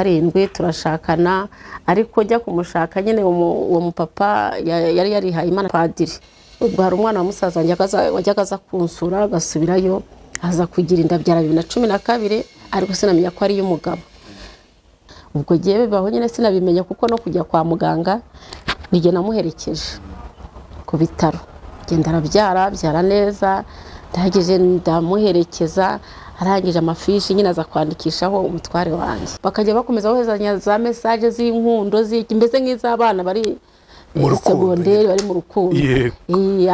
Karindwi turashakana, ariko njya kumushaka nyine uwo mupapa yari yarihaye Imana, padiri. Ubwo hari umwana wa musaza wanjye wajyaga aza kunsura agasubirayo, aza kugira inda, abyara 2012, ariko sinamenya ko ari iy'umugabo. Ubwo gihe bibaho nyine sinabimenya, kuko no kujya kwa muganga nijye namuherekeje ku bitaro. Genda arabyara, abyara neza, ndahagije ndamuherekeza. Arangije amafishi nyine aza kwandikishaho umutware wanjye, bakajya bakomeza boherezanya za message z'inkundo z'iki, mbese nk'iz'abana bari mu rukundo. Segonderi, bari mu rukundo.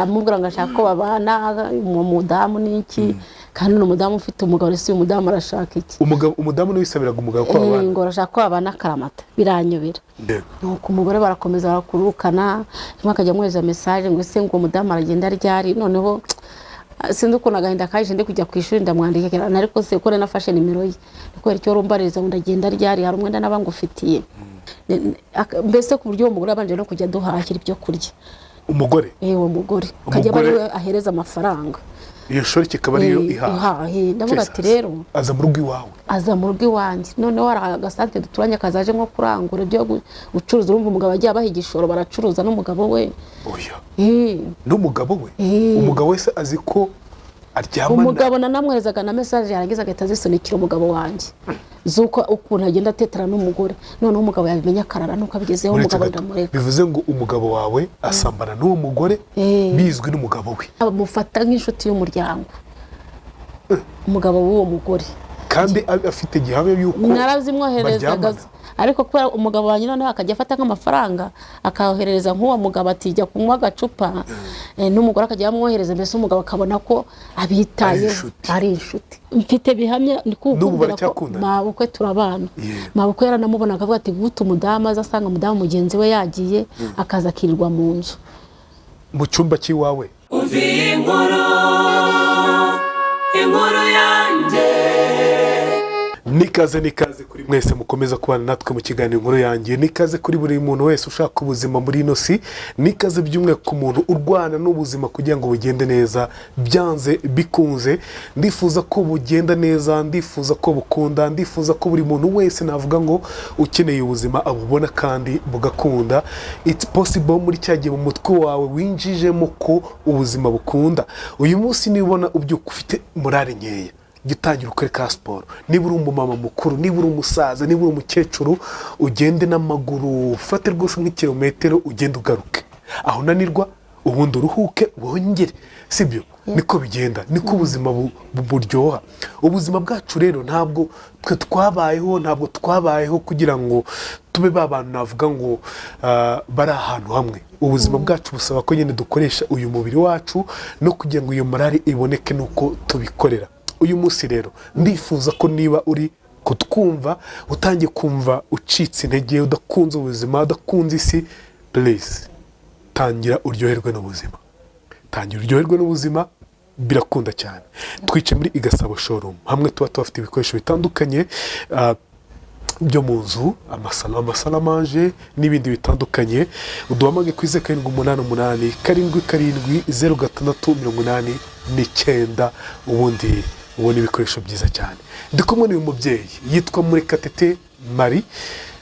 Amubwira ngo ashaka ko babana, uwo mudamu n'iki, kandi ni umudamu ufite umugabo. Ese uyu mudamu arashaka iki? Umugabo, umudamu niwe wisabiraga umugabo ko babana? Ngo arashaka ko babana akaramata, biranyobera. Nuko umugore barakomeza barakurukana, rimwe akajya amwohereza message ngo: "Ese ngo umudamu aragenda ryari?" Noneho sinzi ukuntu agahinda kaje, ndi kujya ku ishuri ndamwandikira, ariko se ko nafashe nimero ye, ni kubera icyo rumbaririza ngo ndagenda ryari, hari umwenda naba ngufitiye? Mbese ku buryo uwo mugore yabanje no kujya aduhahira ibyo kurya. Umugore? Uwo mugore akajya aba Umugore- ariwe ahereza amafaranga. Iyo shoreke ikaba ariyo ihaha? Ihaha. Ndavuga ati Jesus. rero Aza mu rugo iwawe? Aza mu rugo iwanjye. Noneho hari agasantere duturanye kazaje nko kurangura ibyo gucuruza. Urumva umugabo agiye abaha igishoro, baracuruza n'umugabo we. Oya! N'umugabo we? Eh. Umugabo wese azi ko aryamana? Umugabo nanamwoherezaga na message, yarangiza agahita azisunikira umugabo wanjye z'uko ukuntu agenda atetera n'umugore. Noneho umugabo yabimenya akarara, nuko abigezeho Uretse umugabo gato, ndamureka. Bivuze ngo umugabo wawe asambana n'uwo mugore bizwi n'umugabo we? Amufata nk'inshuti y'umuryango, umugabo w'uwo mugore. Kandi afite gihamya y'uko Narazimwoherezaga. baryamana? Ariko kubera umugabo wanjye, noneho akajya afata nk'amafaranga akayoherereza nk'uwo mugabo ati: "Jya kunywa agacupa." N'umugore akajya amwohereza, mbese umugabo akabona ko abitayeho. Ari inshuti. Ari inshuti. Mfite bihamya ndi N'ubu kukubwira ko baracyakundana? Mabukwe turabana. Mabukwe yaranamubona akavuga ati: "Gute umudamu aza asanga umudamu mugenzi we yagiye, akaza akirirwa mu nzu?" Mu cyumba cy'iwawe? Umva iyi nkuru, inkuru yanjye. Nikaze, nikaze kuri mwese mukomeza kubana natwe mu kiganiro Inkuru Yanjye. Nikaze kuri buri muntu wese ushaka ubuzima muri ino si. Nikaze by'umwihariko ku muntu urwana n'ubuzima kugira ngo bugende neza. Byanze bikunze ndifuza ko bugenda neza, ndifuza ko bukunda, ndifuza ko buri muntu wese navuga ngo ukeneye ubuzima abubona kandi bugakunda. It's possible muri cya gihe mu mutwe wawe winjijemo ko ubuzima bukunda. Uyu munsi niba ubona ubyuka ufite morale nkeya, jya utangira ukore ka siporo. Niba uri umumama mukuru, niba uri umusaza, niba uri umukecuru, ugende n'amaguru, ufate rwose nk'ikirometero ugende ugaruke, aho unanirwa ubundi uruhuke wongere. Sibyo? Niko bigenda, niko ubuzima buryoha. Ubuzima bwacu rero ntabwo twe twabayeho, ntabwo twabayeho kugira ngo tube ba bantu navuga ngo bari ahantu hamwe. Ubuzima bwacu busaba ko nyine dukoresha uyu mubiri wacu, no kugira ngo iyo morale iboneke nuko tubikorera. Uyu munsi rero ndifuza ko niba uri kutwumva utangiye kumva ucitse intege, udakunze ubuzima, udakunze isi, please tangira uryoherwe n'ubuzima, tangira uryoherwe n'ubuzima, birakunda cyane. Twicaye muri Igasabo Showroom, hamwe tuba tubafite ibikoresho bitandukanye byo mu nzu, amasalo, amasalle à manger n'ibindi bitandukanye. Uduhamage kuri 0788770689, ubundi ubona ibikoresho byiza cyane. Ndi kumwe n'uyu mubyeyi yitwa Murekatete Marie.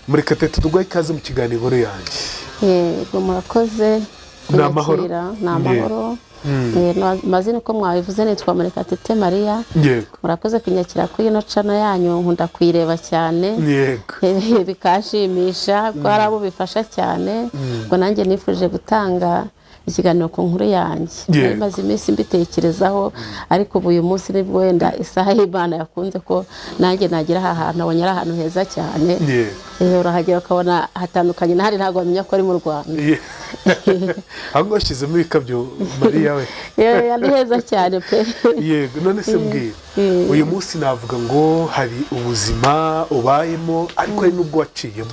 Murekatete, tuguhaye ikaze mu kiganiro Inkuru Yanjye. Yego, murakoze Ni amahoro? kunyakira. Ni amahoro. Amazina uko mwabivuze nitwa Murekatete Mariya. Murakoze kunyakira kuri ino channel yanyu, nkunda kuyireba cyane. Bikanshimisha ko hari abo bifasha cyane. Ngo nanjye nifuje gutanga ikiganiro ku nkuru yanjye. Nari maze iminsi mbitekerezaho, ariko ubu uyu munsi nibwo wenda isaha y'Imana yakunze ko nanjye nagira aha hantu. Abonye ari ahantu heza cyane. Urahagera ukabona hatandukanye n'ahandi, ntabwo wamenya ko ari mu Rwanda. Ahubwo washyizemo ibikabyo, Mariya we. Ni heza cyane pe. Yego. None se mbwira, uyu munsi navuga ngo hari ubuzima ubayemo, ariko hari n'ubwo waciyemo,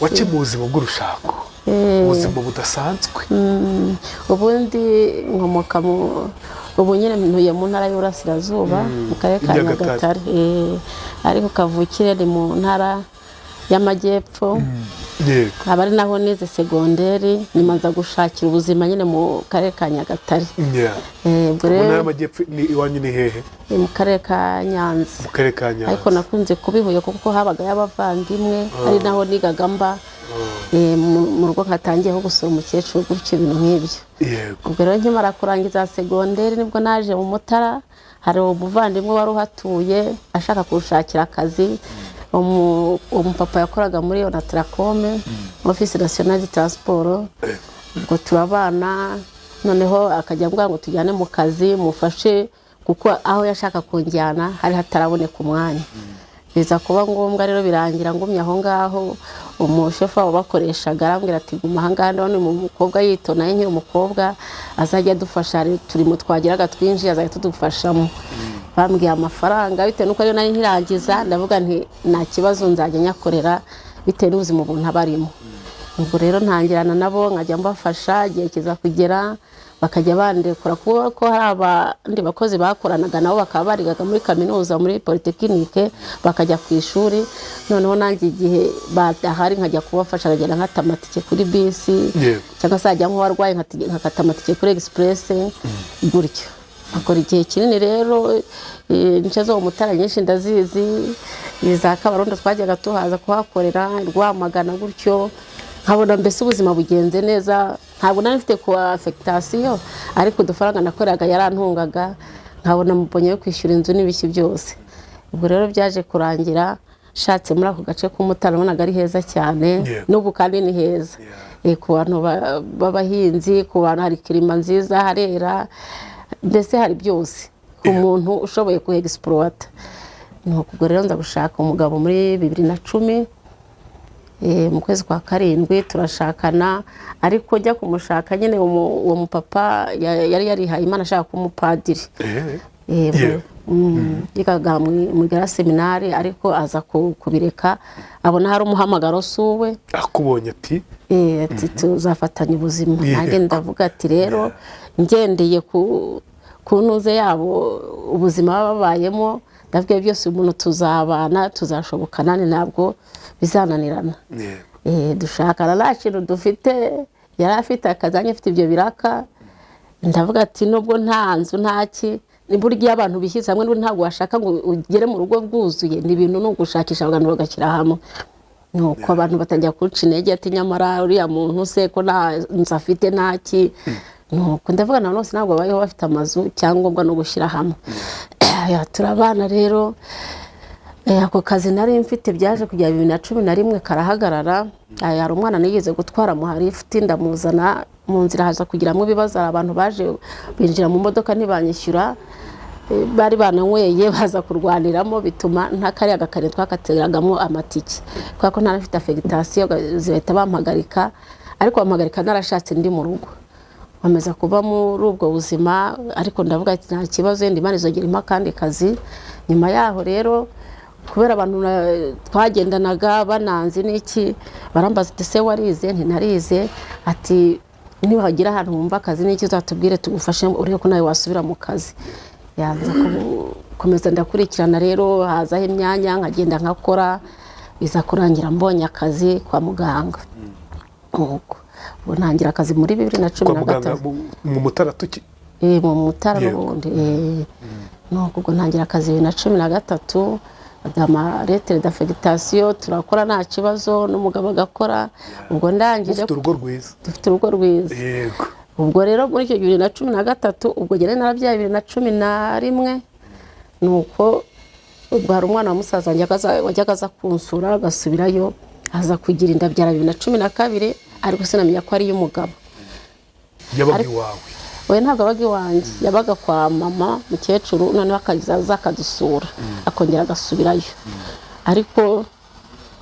waciye mu buzima bw'urushako, ubuzima budasanzwe. Ubundi nkomoka mu, ubu nyine ntuye mu Ntara y'Uburasirazuba, mu Karere ka Nyagatare. Nyagatare. Ariko kavukire ni mu Ntara y'Amajyepfo. Yego. Aba ari naho nize segonderi, nyuma nza gushakira ubuzima nyine mu karere ka Nyagatare. Ubwo Mu rero ntara y'amajyepfo ni iwanyu ni hehe? Ni mu karere ka Nyanza. Mu karere ka Nyanza. Ariko nakunze kuba i Huye kuko habagayo abavandimwe, ari naho nigaga mba. Mu rugo nkatangiyeho gusura umukecuru gutyo, ibintu nk'ibyo. Ubwo rero nkimara kurangiza segonderi nibwo naje mu Mutara. Hari umuvandimwe wari uhatuye ashaka kunshakira akazi. Umupapa yakoraga muri Onatracom, Office National de Transport. Ubwo turabana, noneho akajya ambwira ngo tujyane mu kazi mufashe, kuko aho yashaka kunjyana hari hataraboneka umwanya. Biza kuba ngombwa rero, birangira ngumye aho ngaho. Umushefu wabo bakoreshaga arambwira ati: "Guma aha ngaha, ndabona uyu mukobwa yitonaye, nkiri umukobwa azajya adufasha, hari uturimo twagiraga twinshi azajya tudufashamo." Bambwiye amafaranga, bitewe n'uko ariyo nari nkirangiza, ndavuga nti nta kibazo, nzajya nyakorera bitewe n'ubuzima umuntu aba arimo. Ubwo rero ntangirana nabo nkajya mbafasha, igihe kiza kugera bakajya bandekura, kuko hari abandi bakozi bakoranaga nabo bakaba barigaga muri kaminuza, muri polytechnique, bakajya ku ishuri. Noneho nanjye igihe badahari nkajya kubafasha, nkagenda nkata amatike kuri bisi, cyangwa se hajya nk'uwarwaye nkakata amatike kuri express gutyo. Akora igihe kinini rero. Ince zo mu Mutara nyinshi ndazizi, iza Kabarondo twajyaga tuhaza kuhakorera, Rwamagana gutyo, nkabona mbese ubuzima bugenze neza. Ntabwo nari mfite ku affectation, ariko udufaranga nakoreraga yarantungaga, nkabona mbonye yo kwishyura inzu n'ibiki byose. Ubwo rero byaje kurangira nshatse muri ako gace k'Umutara. Nabonaga ari heza cyane. N'ubu kandi ni heza. Ku bantu b'abahinzi, ku bantu hari climat nziza, harera, mbese hari byose ku muntu ushoboye kuhexploita. Ni ubwo rero nza gushaka umugabo muri 2010, mu kwezi kwa karindwi turashakana. Ariko njya kumushaka nyine uwo mupapa yari yarihaye Imana, ashaka kuba umupadiri. Yigaga mu gara seminari, ariko aza kubireka, abona hari umuhamagaro si uwe. Akubonye ati Ati tuzafatanya ubuzima. Nanjye ndavuga ati rero ngendeye ku ntuze yabo, ubuzima baba babayemo, ndavuga byose umuntu tuzabana, tuzashobokana, ni ntabwo bizananirana. Dushakana nta kintu dufite, yari afite akazi, nanjye mfite ibyo biraka. Ndavuga ati nubwo nta nzu nta ki, ni burya iyo abantu bishyize hamwe n'ubundi ntabwo washaka ngo ugere mu rugo bwuzuye, ni ibintu ni ugushakisha abantu bagashyira hamwe. Nuko abantu batangira kunca intege, ati nyamara uriya muntu se ko nta nzu afite nta ki? Nuko ndavuga na bose ntabwo babayeho bafite amazu, icyangombwa no gushyira hamwe. Turabana rero. Ako kazi nari mfite byaje kugera 2011 karahagarara. Hari umwana nigeze gutwara muha lifuti ndamuzana, mu nzira haza kugiramo ibibazo, hari abantu baje binjira mu modoka ntibanyishyura. Bari bananyweye, baza kurwaniramo, bituma nta kariya gakare twakateragamo amatike, kubera ko ntari mfite affectation zihita bampagarika. Ariko bampagarika narashatse ndi mu rugo, nkomeza kuba muri ubwo buzima. Ariko ndavuga ati nta kibazo, yenda Imana izongera impa akandi kazi. Nyuma yaho rero, kubera abantu twagendanaga bananzi n'iki, barambaza ati: "Se warize?" Nti: "Narize." Ati: "Nihagira ahantu wumva akazi n'iki uzatubwire tugufashe, urebe ko nawe wasubira mu kazi." Yanza gukomeza ndakurikirana rero, hazaho imyanya nkagenda nkakora, biza kurangira mbonye akazi kwa muganga. Ubwo ubu ntangira akazi muri 2010 Kwa na muganga gatatu. Mu Mutara tuki? Mu Mutara. N'ubundi nuko ubwo ntangira akazi 2013, baduha lettre d'affectation, turakora nta kibazo, n'umugabo agakora. Ubwo ndangije Ufite urugo rwiza. Dufite urugo rwiza. Ubwo rero muri icyo 2013, ubwo njye nari narabyaye 2011. Nuko ubwo hari umwana wa musaza wanjye wajyaga aza kunsura agasubirayo, aza kugira inda, abyara 2012, ariko sinamenya ko ari iy'umugabo. Yabaga iwawe? We ntabwo abaga iwanjye, yabaga kwa mama mukecuru, noneho akaza akadusura akongera agasubirayo, ariko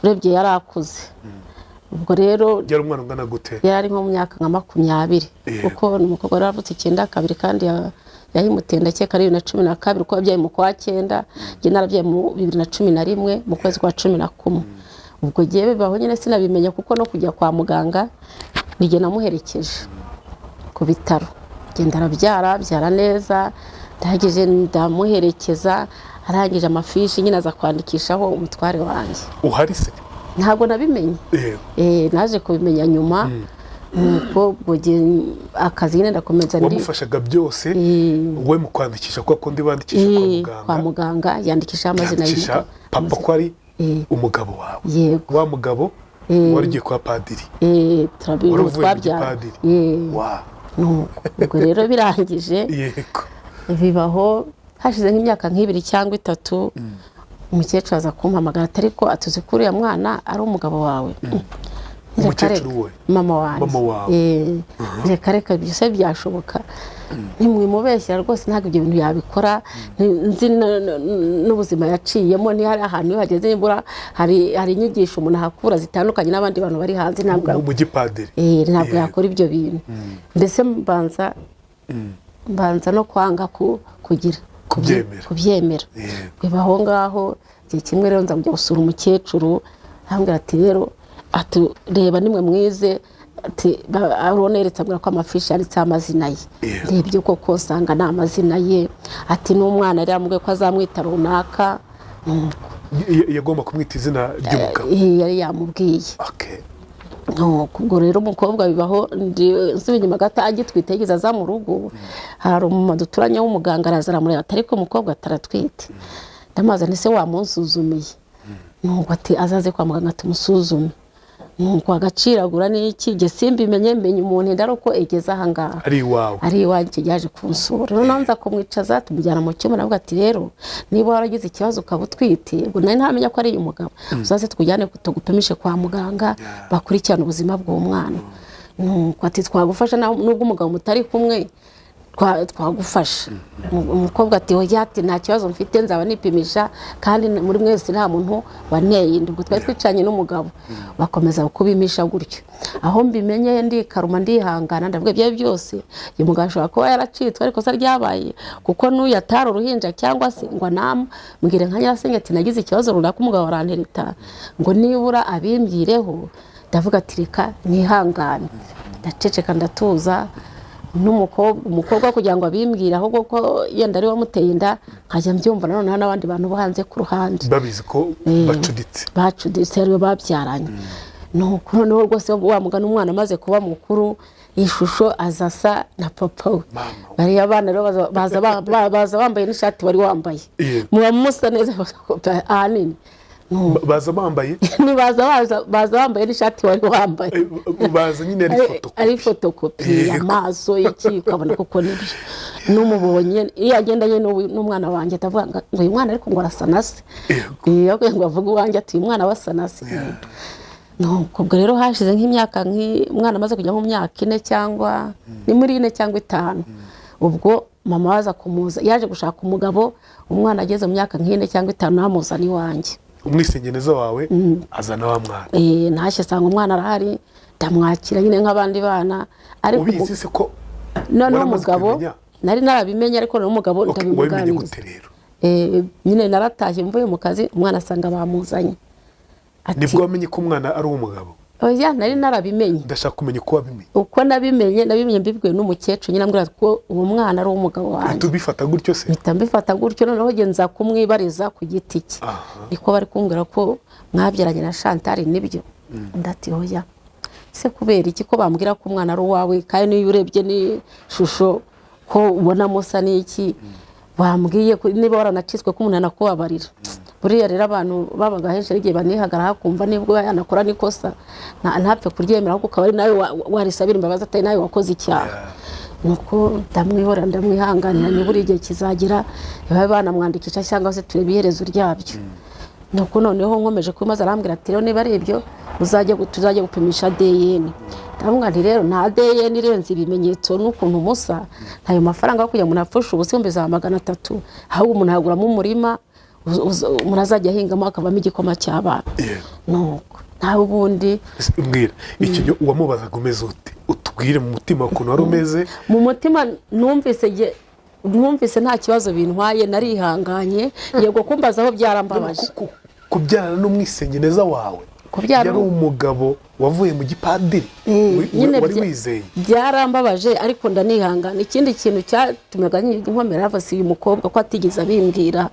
urebye yari akuze. Ubwo rero Yari umwana ungana gute? Yari ari nko mu myaka nka 20, kuko ni umukobwa wari wavutse 92, kandi yahimuteye ndakeka ari 2012, kuko yabyaye mu kwa cyenda, njye narabyaye mu 2011 mu kwezi kwa 11. Ubwo gihe bibaho nyine sinabimenya, kuko no kujya kwa muganga nijye namuherekeje ku bitaro. Genda arabyara, abyara neza, ndahagije ndamuherekeza, arangije amafishi nyine aza kwandikishaho umutware wanjye. Uhari se? Ntabwo nabimenye. Yego. Naje kubimenya nyuma. Nuko ubwo akazi nyine ndakomeza ndi Wamufashaga byose we mu kwandikisha, kwa kundi bandikisha kwa muganga? Kwa muganga yandikishaho amazina Yandikisha y'umugabo. papa ko ari umugabo wawe. Yego. Wa mugabo wari ugiye kwa padiri. Turabizi. Wari uvuye mu Twabyara. gipadiri. Wa Nuko ubwo rero birangije, bibaho hashize nk'imyaka nk'ibiri cyangwa itatu, umukecuru aza kumpamagara ati: "Ariko atuzi ko uriya mwana ari umugabo wawe?" Reka Umukecuru reka. we? Mama wanjye. Mama wawe. Reka reka, ibyo se byashoboka? Ntimwimubeshyira rwose, ntabwo ibyo bintu yabikora. Nzi n'ubuzima yaciyemo, ntihari ahantu iyo hageze nibura hari inyigisho umuntu ahakura zitandukanye n'abandi bantu bari hanze, ntabwo Mu gipadiri. Ntabwo yakora ibyo bintu. Mbese mbanza no kwanga kugira Kubyemera. Kubyemera. Biba aho ngaho. Igihe kimwe rero nza kujya gusura umukecuru, arambwira ati: "Rero," ati, "reba nimwe mwize," ati, arabona yeretse, ambwira ko amafishi yanditseho amazina ye. Ndebye koko nsanga ni amazina ye. Ati: "N'umwana yari yamubwiye ko azamwita runaka." Nuko Yagomba kumwita izina ry'umugabo. Yari yamubwiye. Nuko ubwo rero umukobwa bibaho, nsubiye inyuma gato, agitwite yigeze aza mu rugo, hari umumama duturanye w'umuganga, araza aramureba ati: "Ariko umukobwa ataratwite." Ndamubaza nti: "Se wamunsuzumiye?" Nuko ati: "Azaze kwa muganga tumusuzume." Nuko agaciragura n'iki, jye simbimenye, menya umuntu inda ari uko igeze ahangaha. Ari iwawe. Ari iwanjye, yaje kunsura. Noneho nza kumwicaza, tumujyana mu cyumba, navuga ati: "Rero niba waragize ikibazo ukaba utwite," ubwo nari ntamenya ko ari uyu mugabo, "uzaze tukujyane tugupimishe kwa muganga, bakurikirane ubuzima bw'umwana." Nuko ati: "Twagufasha nubwo umugabo mutari kumwe, twagufasha." Umukobwa ati: "Oya," ati, "nta kibazo mfite, nzaba nipimisha, kandi muri mwese nta muntu wanteye inda." Ubwo twari twicaranye n'umugabo, bakomeza kubimisha gutyo. Aho mbimenye ndikaruma, ndihangana, ndavuga: ibyo byose uyu mugabo ashobora kuba yaracitswe, ariko se ryabaye kuko n'uyu atari uruhinja, cyangwa se ngo anambwire nka nyirasenge ati: "Nagize ikibazo runaka, umugabo arantereta," ngo nibura abimbwireho. Ndavuga ati: "Reka nihangane." Ndaceceka, ndatuza. N'umukobwa, umukobwa kugira ngo abimbwire, ahubwo ko yenda ari we wamuteye inda, nkajya mbyumva noneho n'abandi bantu bo hanze ku ruhande babizi ko bacuditse. Bacuditse, ariwe babyaranye. Nuko noneho rwose wa mugani, umwana amaze kuba mukuru, ishusho aza asa na papa we. Mama we. Bariya bana rero baza bambaye n'ishati wari wambaye. Muba musa neza ahanini. Baza bambaye Nibaza baza bambaye n'ishati wari wambaye. Baza nyine ari fotokopi. Ari fotokopi. Amaso iki, ukabona koko nibyo. N'umubonye iyo agendanye n'umwana wanjye, ndavuga ngo uyu mwana ariko ngo arasa na se. Iyo ngo avuge uwanjye, ati: "Uyu mwana wasa na se." Nuko ubwo rero hashize nk'imyaka, umwana amaze kujya mu myaka 4 cyangwa ni muri 4 cyangwa 5, ubwo mama waza kumuza, yaje gushaka umugabo umwana ageze mu myaka nk'ine cyangwa itanu, namuzana iwanjye. Umwisengeneza wawe azana wa mwana. Ntashye asanga umwana arahari, ndamwakira nyine nk'abandi bana, ariko Ubizi se ko noneho waramaze umugabo kubimenya? Nari narabimenye, ariko noneho umugabo Okay, wabimenye ndabimuganiriza. gute rero? Nyine naratashye mvuye mu kazi, umwana asanga bamuzanye. Ati Nibwo wamenye ko umwana ari uw'umugabo? Oya, nari narabimenye. Ndashaka kumenya uko wabimenye. Uko nabimenye, nabimenye mbibwiwe n'umukecuru nyine, ambwira ko uwo mwana ari uw'umugabo wanjye. Uhita ubifata gutyo se? Mpita mbifata gutyo. Noneho njye nza kumwibariza ku giti cye. Niko bari kumbwira ko mwabyaranye na Chantal, nibyo? Undi ati: "Oya." Se kubera iki ko bambwira ko umwana ari uwawe, kandi niyo urebye n'ishusho ko ubona musa n'iki, bambwiye ko niba waranacitswe ko umuntu anakubabarira? Buriya rero abantu babaga henshi hari igihe banihagara hakumva nibwo yanakora n'ikosa ntapfe kuryemera, ahubwo ukaba ari nawe warisabira imbabazi, atari nawe wakoze icyaha. Nuko ndamwihorera, ndamwihanganira, nibura igihe kizagira babe banamwandikisha cyangwa se turebe iherezo ryabyo. Nuko noneho nkomeje kubimaze, arambwira ati: "Rero niba ari ibyo, tuzajye gupimisha ADN." Ndamubwira nti: "Rero nta ADN irenze ibimenyetso n'ukuntu musa, ntayo mafaranga yo kugira ngo umuntu apfushe ubusa 300,000, ahubwo umuntu yaguramo umurima umuntu azajya ahingamo hakavamo igikoma cy'abana." Nuko ntawe ubundi. Ese mbwira, icyo gihe uwamubazaga umeze ute? Utubwire mu mutima ukuntu wari umeze. Mu mutima numvise nta kibazo bintwaye, narihanganye. Yego, kumbaza aho byarambabaje. Kubyarana n'umwisengeneza wawe. Kubyara Yari umugabo wavuye mu gipadiri Nyine wari wizeye. Byarambabaje, ariko ndanihangana. Ikindi kintu cyatumaga nkomera, yavase uyu mukobwa ko atigeze abimbwira,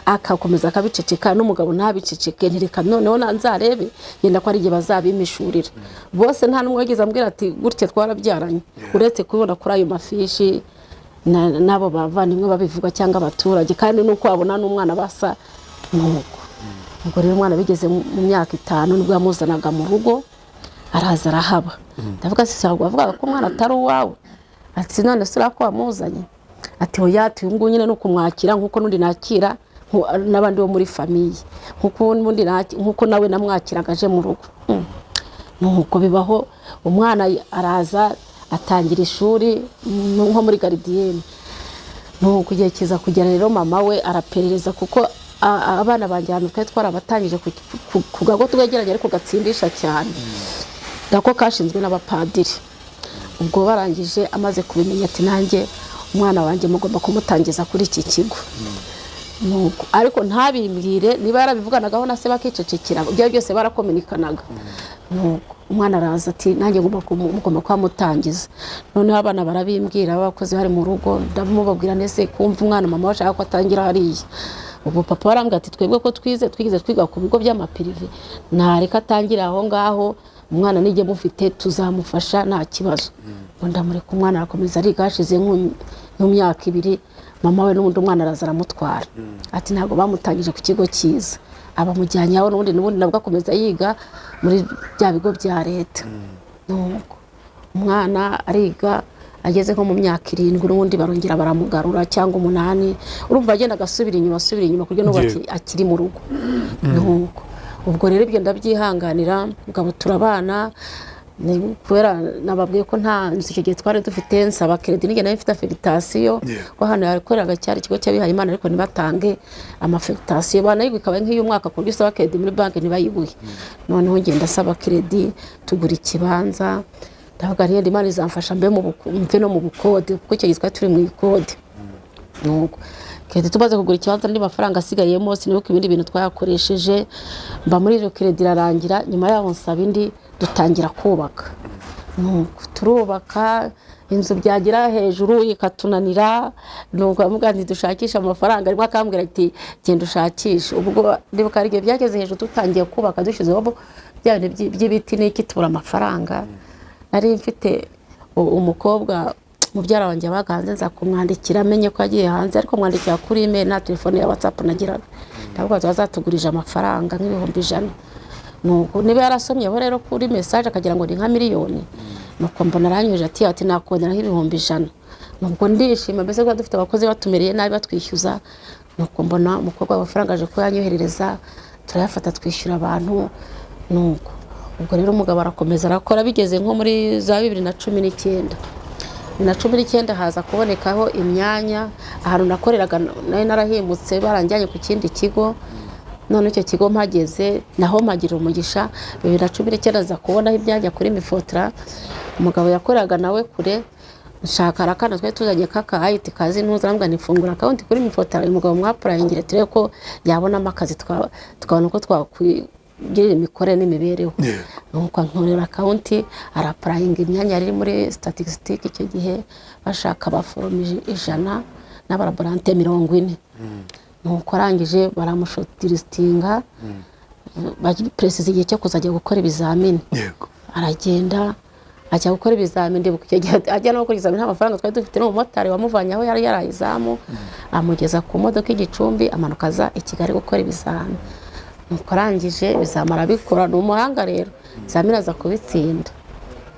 akakomeza akabiceceka, n'umugabo ntabiceceke. Ntireka noneho nzarebe yenda ko ari igihe bazabimishurira bose. Nta n'umwe wigeze ambwira ati gutya twarabyaranye, uretse kubibona kuri ayo mafishi n'abo bavandimwe babivuga cyangwa abaturage, kandi nuko wabona n'umwana basa nuko. Ubwo rero umwana bigeze mu myaka 5 nibwo yamuzanaga mu rugo, araza arahaba. Ndavuga si ntabwo wavugaga ko umwana atari uwawe? Ati none se uriya ko wamuzanye? Ati oya, ati uyu nguyu nyine ni ukumwakira nk'uko n'undi nakira n'abandi bo muri famille, nk'uko n'undi nk'uko nawe namwakiraga aje mu rugo. Nuko bibaho, umwana araza atangira ishuri nko muri gardienne. Nuko igihe kiza kugera rero, mama we araperereza, kuko abana banjye ahantu twari twarabatangije ku gago twegeranye ariko gatsindisha cyane, nako kashinzwe n'abapadiri. Ubwo barangije, amaze kubimenya, ati nanjye umwana wanjye mugomba kumutangiza kuri iki kigo. Nuko ariko ntabimbwire, niba yarabivuganagaho na se bakicecekera, ibyo byose barakominikanaga. Nuko umwana araza ati nanjye mugomba kuhamutangiza. Noneho abana barabimbwira, abakozi bari mu rugo, ndamubabwira nese kumva umwana mama we ashaka ko atangira hariya. Ubu papa warambwira ati twebwe ko twize, twigeze twiga ku bigo by'amaprivé, ntareka atangire aho ngaho, umwana nijye mufite tuzamufasha nta kibazo. Ngo ndamureka, umwana arakomeza ariga. Hashize nk'imyaka 2, mama we n'ubundi umwana araza aramutwara, ati ntabwo bamutangije ku kigo cyiza. Abamujyanye aho n'ubundi nabwo akomeza yiga muri bya bigo bya leta. Nuko umwana ariga, ageze nko mu myaka 7 n'ubundi barongera baramugarura, cyangwa 8. Urumva agenda agasubira inyuma, asubira inyuma, kuburyo n'ubu akiri mu rugo. Nuko ubwo rero ibyo ndabyihanganira, mugabo turabana. Ni kubera nababwiye ko nta nzu icyo gihe twari dufite, nsaba crédit nigena nari mfite affectation, ko hano yakoreraga cyari ikigo cy'abihaye Imana, ariko ntibatange amaffectation, banayiguha ikaba nk'iy'umwaka, ku buryo usaba crédit muri banki ntibayiguhe. Noneho ngenda asaba crédit, tugura ikibanza. Ndavuga nti Imana izamfasha mbe mu mve no mu bukode, kuko icyo gihe twari turi mu ikode. Nuko crédit tumaze kugura ikibanza, andi mafaranga asigayemo sinibuka ibindi bintu twayakoresheje. Mba muri iyo crédit irarangira. Nyuma yaho nsaba indi, dutangira kubaka. Nuko turubaka inzu, byagera hejuru ikatunanira. Nuko aramubwira nti dushakishe amafaranga, rimwe akambwira ati genda ushakishe. Ubwo ndibuka hari igihe byageze hejuru, dutangiye kubaka, dushyizeho bya bintu by'ibiti n'iki, tubura amafaranga. Nari mfite umukobwa mubyara wanjye wabaga hanze, nza kumwandikira amenye ko agiye hanze, ariko mwandikira kuri email, nta telefone ya WhatsApp nagiraga. Ndavuga ati bazatugurije amafaranga nk'ibihumbi 100. Nuko niba yarasomyeho rero kuri message akagira ngo ni nka miliyoni. Nuko mbona aranyuje ati nakubonera nk'ibihumbi 100. Nuko ndishima, mbese kuba dufite abakozi batumereye nabi batwishyuza. Nuko mbona umukobwa w'amafaranga aje kuyanyoherereza, turayafata twishyura abantu. Nuko ubwo rero umugabo arakomeza arakora, bigeze nko muri za 2019, 2019 haza kubonekaho imyanya ahantu nakoreraga. Nari narahimutse, baranjyanye ku kindi kigo. None icyo kigo mpageze naho mpagira umugisha. 2019 nza kubonaho imyanya kuri MIFOTRA. Umugabo yakoreraga nawe kure, nshaka arakana twari tuzanye kaka IT kazi ntuza, arambwira nifungura account kuri MIFOTRA, uyu mugabo mwapplyingire turebe ko yabonamo akazi, tukabona uko twakwigirira imikorere n'imibereho. Nuko ankorera account, arapplyinga imyanya yari iri muri statistique icyo gihe, bashaka abaforomo 100 n'abalaborantin 40. Nuko arangije baramushortlistinga, peresiza igihe cyo kuzajya gukora ibizamini. Aragenda ajya gukora ibizamini. Ndibuka icyo gihe ajya no gukora ibizamini nta mafaranga twari dufite, n'umumotari wamuvanye aho yari yaraye izamu amugeza ku modoka i Gicumbi, amanuka aza i Kigali gukora ibizami. Nuko arangije ibizami arabikora, ni umuhanga rero, ibizamini aza kubitsinda.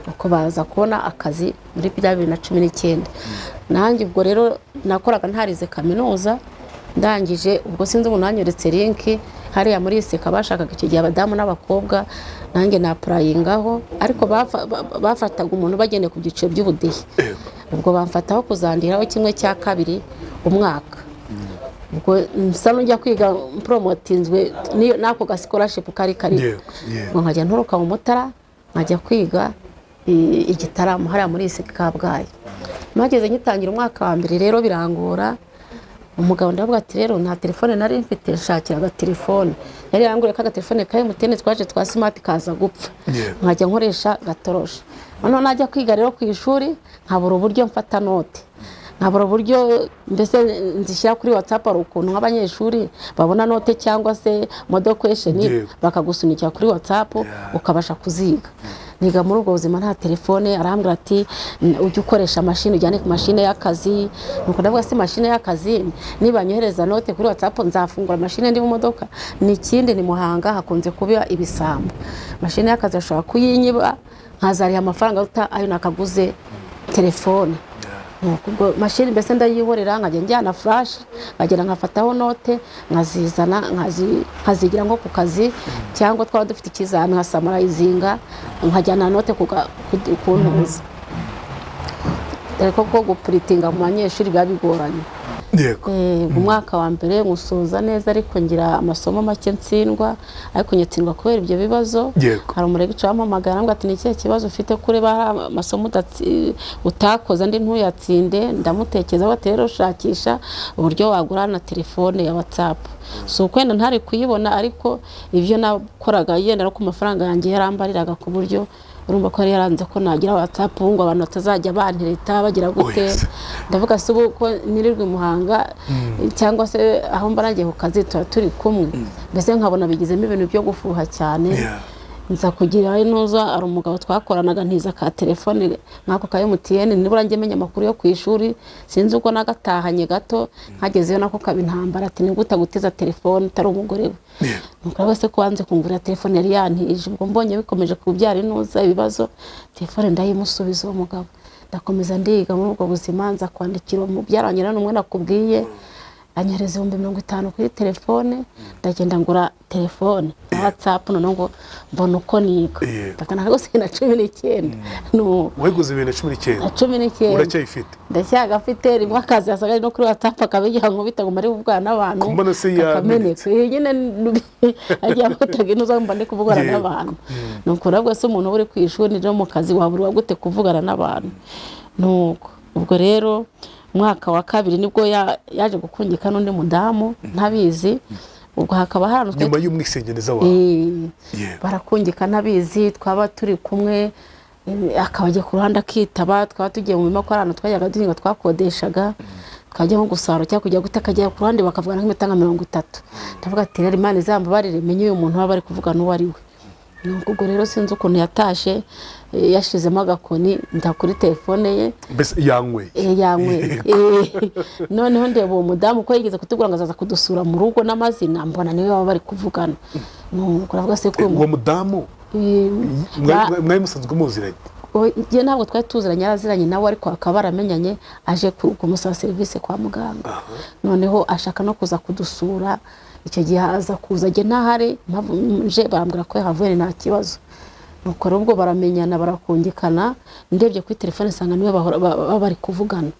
Nuko baza kubona akazi muri bya 2019. Nanjye ubwo rero nakoraga ntarize kaminuza. Ndangije ubwo sinzi umuntu wanyeretse link hariya muri ICK, bashakaga icyo gihe abadamu n'abakobwa, nanjye napplyingaho, ariko bafataga umuntu bagendeye ku byiciro by'ubudehe. Ubwo bamfataho kuzandiraho 1/2 umwaka. Ubwo nsa n'ujya kwiga promotinzwe niyo n'ako ga scholarship kari kari. Yego, yego. Ngo nkajya nturuka mu Mutara nkajya kwiga i Gitarama hariya muri ICK Kabgayi. Mpageze ngitangira umwaka wa mbere rero birangora. Umugabo ndavuga ati rero nta telefone nari mfite, nshakira agatelefone. Yari yanguriye k'agatelefone ka MTN twaje twa smart kaza gupfa, nkajya nkoresha gatoroshi. Noneho najya kwiga rero ku ishuri nkabura uburyo mfata note, nkabura uburyo mbese nzishyira kuri WhatsApp. Hari ukuntu nk'abanyeshuri babona note cyangwa se model question, bakagusunikira kuri WhatsApp, ukabasha kuziga. Niga muri ubwo buzima nta telefone. Arambwira ati ujye ukoresha mashini, ujyane ku mashini y'akazi. Nuko ndavuga se mashini y'akazi, niba nyohereza note kuri WhatsApp nzafungura mashini ndi mu modoka? Ni ikindi, ni Muhanga hakunze kuba ibisambo, mashini y'akazi ashobora kuyinyiba nkazariha amafaranga aruta ayo nakaguze telefone. Nuko ubwo mashini mbese ndayihorera, nkajya njyana flash, nkagenda nkafataho note, nkazizana, nkazigira nko ku kazi, cyangwa twaba dufite ikizami nkasamarayizinga, nkajyana note ku ntuza, dore ko gupuritinga mu banyeshuri biba bigoranye. Mu mwaka wa mbere nkusoza neza, ariko ngira amasomo make ntsindwa, ariko nyatsindwa kubera ibyo bibazo. Hari umuregica wampamagara arambwira ati ni ikihe kibazo ufite kuri hari amasomo utakoze andi ntuyatsinde? Ndamutekereza ati rero shakisha uburyo wagura na telefone ya WhatsApp. Si ukwenda ntari kuyibona, ariko ibyo nakoraga yenda no ku mafaranga yanjye yarambariraga, ku buryo urumva ko yari yaranze ko nagira WhatsApp ngo abantu batazajya bantereta bagira gute. Yes. Ndavuga se ubu ko nirirwa i Muhanga cyangwa se aho mba nagiye ku kazi tuba turi kumwe, mbese nkabona bigizemo ibintu byo gufuha cyane. Nza kugira intuza, hari umugabo twakoranaga ntiza ka telefone nk'ako ka MTN, nibura njye menya amakuru yo ku ishuri. Sinzi uko nagatahanye gato, nkagezeyo nako kaba intambara, ati ni gute agutiza telefone utari umugore we? Nuko rero se ko wanze kungurira telefone yari yantije? Ubwo mbonye bikomeje kubyara intuza ibibazo, telefone ndayimusubiza uwo mugabo, ndakomeza ndiga muri ubwo buzima. Nza kwandikira umubyara wanjye n'umwe nakubwiye, anyohereza 50,000 kuri telefone, ndagenda ngura telefone na WhatsApp, noneho ngo mbona uko niga. Ndakana rwose na 19. Wayiguze 2019? Na 19. Uracyayifite? Ndacyagafite. Rimwe akazi yasaga ari no kuri WhatsApp akabigira nkubita ngo mari kuvugana n'abantu, Kumbona se kakameneka. yamenetse? Nyine agiye afataga intuza mba ndi kuvugana n'abantu. Nuko nabwo se umuntu uba uri ku ishuri no mu kazi wabura gute kuvugana n'abantu? Nuko ubwo rero umwaka wa kabiri nibwo yaje gukungika n'undi mudamu ntabizi. Ubwo hakaba hari ahantu Nyuma y'umwisengeneza wawe? Barakungika ntabizi. Twaba turi kumwe, akaba ajya ku ruhande akitaba, twaba tugiye mu mirima, ko hari ahantu twajyaga duhinga twakodeshaga, twajya nko gusarura cyangwa kujya guta, akajya ku ruhande bakavugana nk'iminota nka 30. Ndavuga ati rero Imana izambabarire menye uyu muntu baba bari kuvugana uwo ari we. Nuko ubwo rero sinzi ukuntu yatashe, yashizemo agakoni nda kuri telefone ye. Mbese yanyweye? Yanyweye. Noneho ndeba uwo mudamu ko yigeze kutubwira ngo azaza kudusura mu rugo n'amazina, mbona niwe baba bari kuvugana. Nuko uravuga se ko uyu Uwo mudamu mwari musanzwe muziranye? Njye ntabwo twari tuziranye, yaraziranye nawe, ariko akaba baramenyanye aje kumusaba serivisi kwa muganga, noneho ashaka no kuza kudusura. Icyo gihe aza kuza njye ntahari, mpamvu nje barambwira ko yahavuye nta kibazo. Nuko rero ubwo baramenyana, barakungikana. Ndebye kuri telefone nsanga niwe bahora baba bari kuvugana.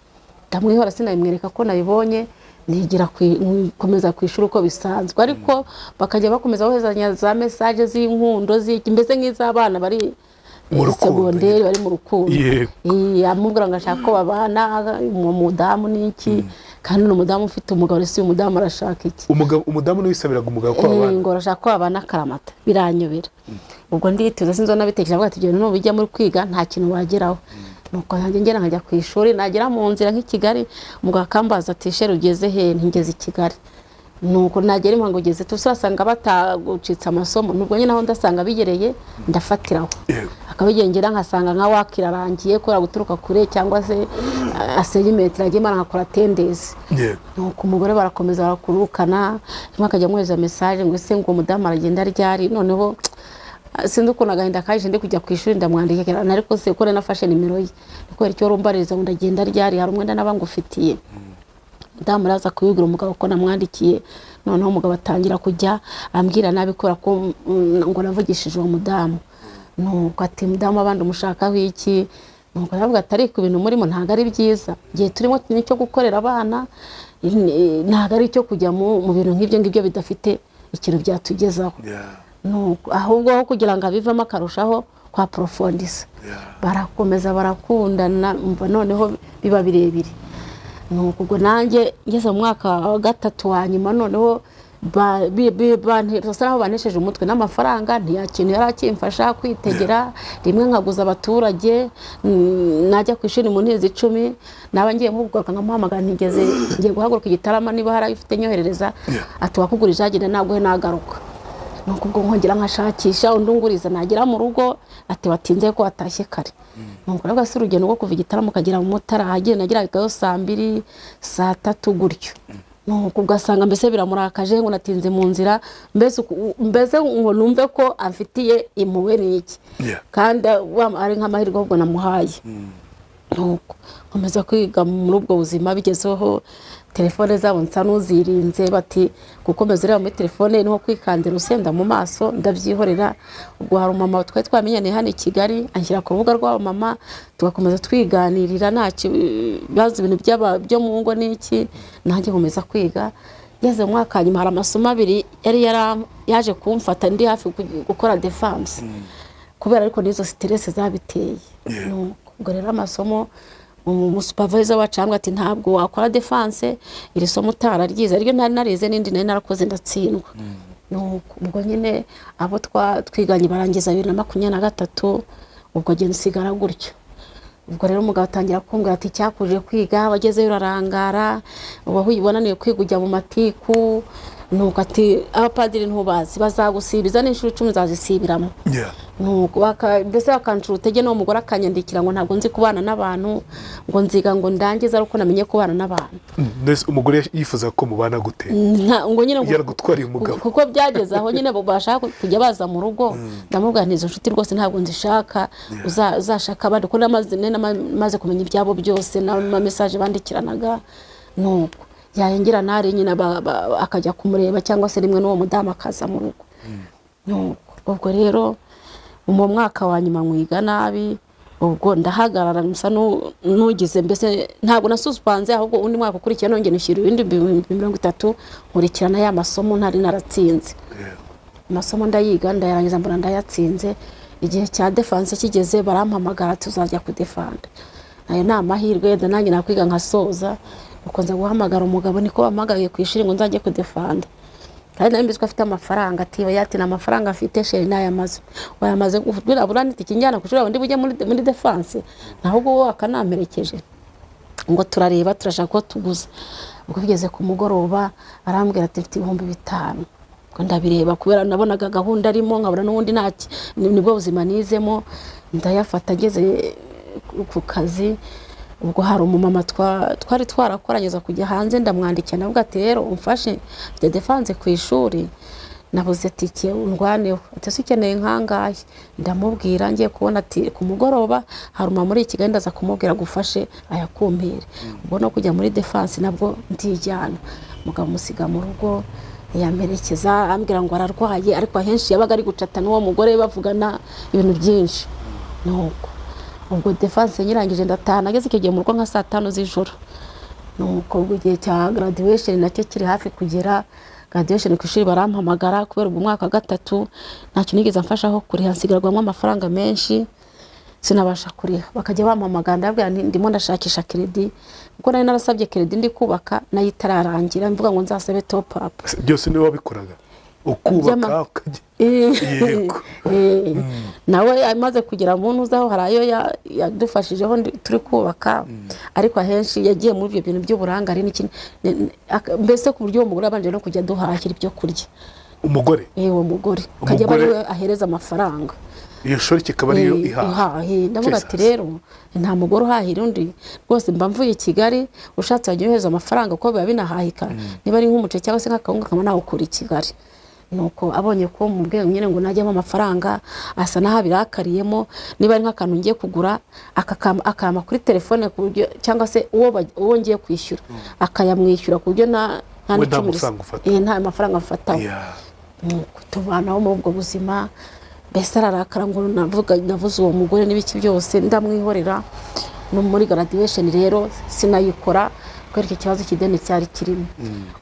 Ndamwihora, sinabimwereka ko nabibonye, nigira nkomeza ku ishuri uko bisanzwe, ariko bakajya bakomeza boherezanya za message z'inkundo z'iki, mbese nk'iz'abana bari Mu rukundo. Segonderi bari mu rukundo. Amubwira ngo ashaka ko babana uwo mudamu n'iki, kandi ni umudamu ufite umugabo. Ese uyu mudamu arashaka iki? Umugabo, umudamu niwe wisabiraga umugabo ko babana? Ngo arashaka ko babana akaramata. Biranyobera. Ubwo ndituza, sinzi nabitekereje, avuga ati ibyo bintu nubijya muri kwiga nta kintu wageraho. Nuko nanjye ngera nkajya ku ishuri, nagera mu nzira nk'i Kigali, umugabo akambaza ati chéri ugeze he? Ntigeze i Kigali. Nuko nagera imuhango ugeze tuzasanga batagucitse amasomo. Nubwo nyine aho ndasanga bigereye ndafatiraho, akabigengera nkasanga nka wakirarangiye kubera guturuka kure, cyangwa se assignment agiye imara nkakora 10 days. Nuko umugore barakomeza barakurukana, rimwe akajya amwohereza message ngo ese ngo umudamu aragenda ryari? Noneho sinzi ukuntu agahinda kaje, ndi kujya ku ishuri ndamwandikira, ariko se ko nafashe nimero ye, ni kubera icyo rumbaririza ngo ndagenda ryari, hari umwenda naba ngufitiye? Umudamu araza kubibwira umugabo ko namwandikiye. Noneho umugabo atangira kujya ambwira nabi kubera ko ngo navugishije uwo mudamu. Nuko ati mudamu abandi umushakaho iki? Nuko aravuga ati ariko ibintu murimo ntabwo ari byiza, igihe turimo nicyo gukorera abana, ntabwo ari icyo kujya mu bintu nk'ibyo ngibyo bidafite ikintu byatugezaho. Nuko ahubwo aho kugira ngo abivemo akarushaho kwa porofondisa. Barakomeza barakundana, umva noneho biba birebire. Nuko ubwo nanjye ngeze mu mwaka wa gatatu wa nyuma, noneho basa naho banesheje umutwe n'amafaranga, ntiyakintu yari akimfasha kwitegera. Rimwe nkaguza abaturage, najya ku ishuri mu ntezi 10, naba ngiye nko kugaruka nkamuhamagara, ntigeze ngiye guhaguruka igitarama, niba hari ayo ufite nyoherereza. Ati wakugurije agenda naguhe nagaruka. Nuko ubwo nkongera nkashakisha undi unguriza, nagera mu rugo ati watinze ko watashye kare. Nuko rero si urugendo rwo kuva igitaramo ukagera mu Mutara, ahagenda nageraga saa 2 saa 3 gutyo. Nuko ugasanga mbese biramurakaje ngo natinze mu nzira, mbese ngo numve ko amfitiye impuhwe n'iki, kandi ari nk'amahirwe ahubwo namuhaye. Nuko nkomeza kwiga muri ubwo buzima, bigezeho telefone zabo nsa n'uzirinze, bati gukomeza ureba muri telefone niho kwikandira urusenda mu maso, ndabyihorera. Ubwo hari umumama twari twamenyaniye hano i Kigali, anshyira ku rubuga rw'abamama, tugakomeza twiganirira nta kibazo, ibintu byo mu ngo n'iki, nanjye nkomeza kwiga. Ngeze mu mwaka wa nyuma hari amasomo abiri yari yaje kumfata ndi hafi gukora defense, kubera ariko n'izo stress zabiteye. Ubwo rero amasomo umusupervisor wacu arambwira ati ntabwo wakora defense iri somo utararyize, ariryo ntari narize n'indi nari narakoze ndatsindwa. Nuko ubwo nyine abo twiganye barangiza 2023, ubwo agenda nsigara gutyo. Ubwo rero umugabo atangira kumbwira ati cyakuje kwiga wagezeyo urarangara, wananiwe kwiga ujya mu matiku. Nuko ati abapadiri ntubazi bazagusibiza n'inshuro 10 zazisibiramo. Nuko mbese bakancura urutege, n'uwo mugore akanyandikira ngo ntabwo nzi kubana n'abantu, ngo nziga ngo ndangize ariko namenye kubana n'abantu. Mbese umugore yifuza ko mubana gute? Ngo nyine ngo Yaragutwariye umugabo. Kuko byageze aho nyine bashaka kujya baza mu rugo, ndamubwira nti izo nshuti rwose ntabwo nzishaka, uzashaka abandi, kuko namaze kumenya ibyabo byose n'ama message bandikiranaga. Nuko yayengera nari nyine akajya kumureba, cyangwa se rimwe n'uwo mudamu akaza mu rugo. Nuko ubwo rero mu mwaka wa nyuma mwiga nabi, ubwo ndahagarara nsa n'ugize mbese ntabwo nasusupanze, ahubwo undi mwaka ukurikiye nongeye nishyura ibindi 30,000, nkurikirana ya masomo ntari naratsinze. Amasomo ndayiga ndayarangiza, mbona ndayatsinze. Igihe cya defense kigeze barampamagara tuzajya kudefanda, nayo ni amahirwe yenda nanjye nakwiga nkasoza. Nuko nza guhamagara umugabo, niko bampamagaye ku ishuri ngo nzajye kudefanda, kandi nawe mbizi ko afite amafaranga. Ati oya, ati ni amafaranga afite chéri nayamaze, wayamaze birabura niti njyana ku ishuri ndi bujye muri defense, naho ubwo wowe akanamperekeje ngo turareba turashaka ko tuguza. Ubwo bigeze ku mugoroba arambwira ati mfite 5000. Ubwo ndabireba kubera nabonaga gahunda arimo, nkabona n'ubundi nta nibwo buzima nizemo, ndayafata. Ngeze ku kazi ubwo hari umumama twari twarakoranyeza kujya hanze, ndamwandikira ndavuga ati rero umfashe mfite defense ku ishuri nabuze tike undwaneho. Ati ese ukeneye nkangahe? Ndamubwira. Ngiye kubona ati ku mugoroba hari umumama muri Kigali, ndaza kumubwira gufashe ayakumpere. Ubwo no kujya muri defense nabwo ndijyana, mugabo musiga mu rugo yamperekeza, ambwira ngo ararwaye, ariko ahenshi yabaga ari gucata n'uwo mugore bavugana ibintu byinshi. Nuko ubwo defense nyirangije ndataha, nageze icyo gihe mu rugo nka saa 5 z'ijoro. Nuko ubwo igihe cya graduation nacyo kiri hafi kugera, graduation ku ishuri barampamagara, kubera ubwo umwaka wa gatatu ntacyo nigeze amfashaho kuriha, nsigarwamo amafaranga menshi sinabasha kuriha, bakajya bampamagara ndababwira nti ndimo ndashakisha crédit, kuko nari narasabye crédit ndi kubaka nayo itararangira, mvuga ngo nzasabe top up. Byose niwe wabikoraga, ukubaka ukajya Yego. Nawe amaze kugera mu ntuzaho hari ayo yadufashijeho turi kubaka, ariko ahenshi yagiye muri ibyo bintu by'uburangare n'iki, mbese ku buryo uwo mugore yabanje no kujya aduhahira ibyo kurya. Umugore? Uwo mugore akajya aba Umugore- ariwe ahereza amafaranga. Iyo shori kikaba ariyo ihaha? Ihaha. Ndavuga ati Jesus. rero nta mugore uhahira undi rwose, mba mvuye i Kigali, ushatse wajya yohereza amafaranga kuko biba binahahika, niba ari nk'umuceri cyangwa se nk'akawunga akaba nawukura i Kigali. Nuko abonye ko mu bwenge nyine ngo najyamo amafaranga asa n'aho abirakariyemo, niba ari nk'akantu ngiye kugura akampa kuri telefone ku buryo, cyangwa se uwo ngiye kwishyura akayamwishyura ku buryo nta We nta n'icumi mafaranga ufata. Nta mafaranga mfataho. Nuko tubanaho muri ubwo buzima, mbese ararakara ngo navuga navuze uwo mugore n'ibiki byose, ndamwihorera. No muri graduation rero sinayikora kubera icyo kibazo cy'ideni cyari kirimo.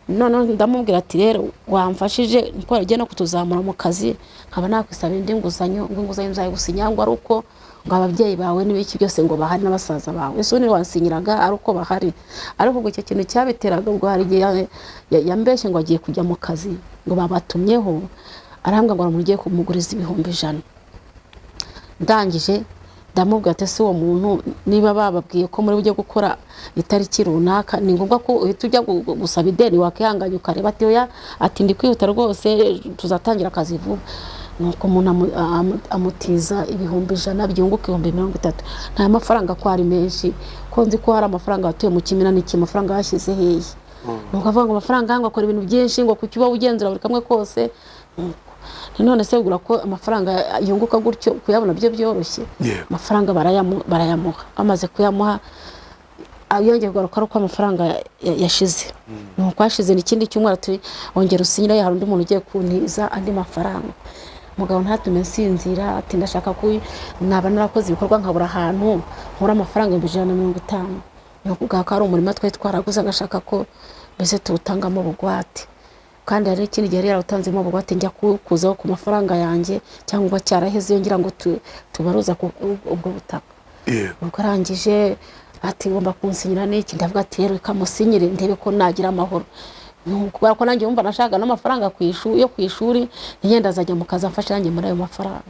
Noneho ndamubwira ati rero wamfashije niko yagiye no kutuzamura mu kazi, nkaba nakwisaba indi nguzanyo, ngo inguzanyo nzayigusinya ngo ari uko Ngo ababyeyi bawe n'ibiki byose ngo bahari n'abasaza bawe, ese ubundi wansinyiraga ari uko bahari? Ariko ubwo icyo kintu cyabiteraga, ubwo hari igihe yambeshye ngo agiye kujya mu kazi, ngo babatumyeho, arambwira ngo ugiye kumuguriza 100,000. Ndangije ndamubwira ati: "Ese uwo muntu niba bababwiye ko muri bujye gukora itariki runaka, ni ngombwa ko uhita ujya gusaba ideni? Wakihanganye ukareba?" Ati: "Oya," ati, "ndi kwihuta rwose, tuzatangira akazi vuba." Nuko umuntu amutiza 100,000 byunguka 30,000. Nta mafaranga ko ari menshi, ko nzi ko hari amafaranga watuye mu kimina n'iki, amafaranga yashyize hehe? Nuko avuga ngo amafaranga ngo akora ibintu byinshi, ngo kuki uba ugenzura buri kamwe kose. Nuko none se ugura ko amafaranga yunguka gutyo, kuyabona byo byoroshye? Amafaranga barayamuha. Bamaze kuyamuha, yongeye kugaruka ari uko amafaranga yashize. Nuko hashize n'ikindi cyumweru, ati: "Ongera usinyire, hari undi muntu ugiye kuntiza andi mafaranga." Umugabo ntatume nsinzira, ati: "Ndashaka ko naba narakoze ibikorwa nkabura ahantu nkura amafaranga 150,000." Ni ukuvuga ko hari umurima twari twaraguze, agashaka ko mbese tuwutangamo bugwate, kandi hari n'ikindi gihe yari yarawutanzemo bugwate, njya kuwukuzaho ku mafaranga yanjye cyangwa cyaraheze, ngira ngo tubaruza ubwo butaka. Ubwo arangije ati: "Ngomba kunsinyira n'iki?" Ndavuga ati: "Rero reka musinyire ndebe ko nagira amahoro." Kubera ko nanjye wumva nashaka n'amafaranga ku ishuri, yo ku ishuri, ntiyenda azajya mu kazi amfashe nanjye muri ayo mafaranga.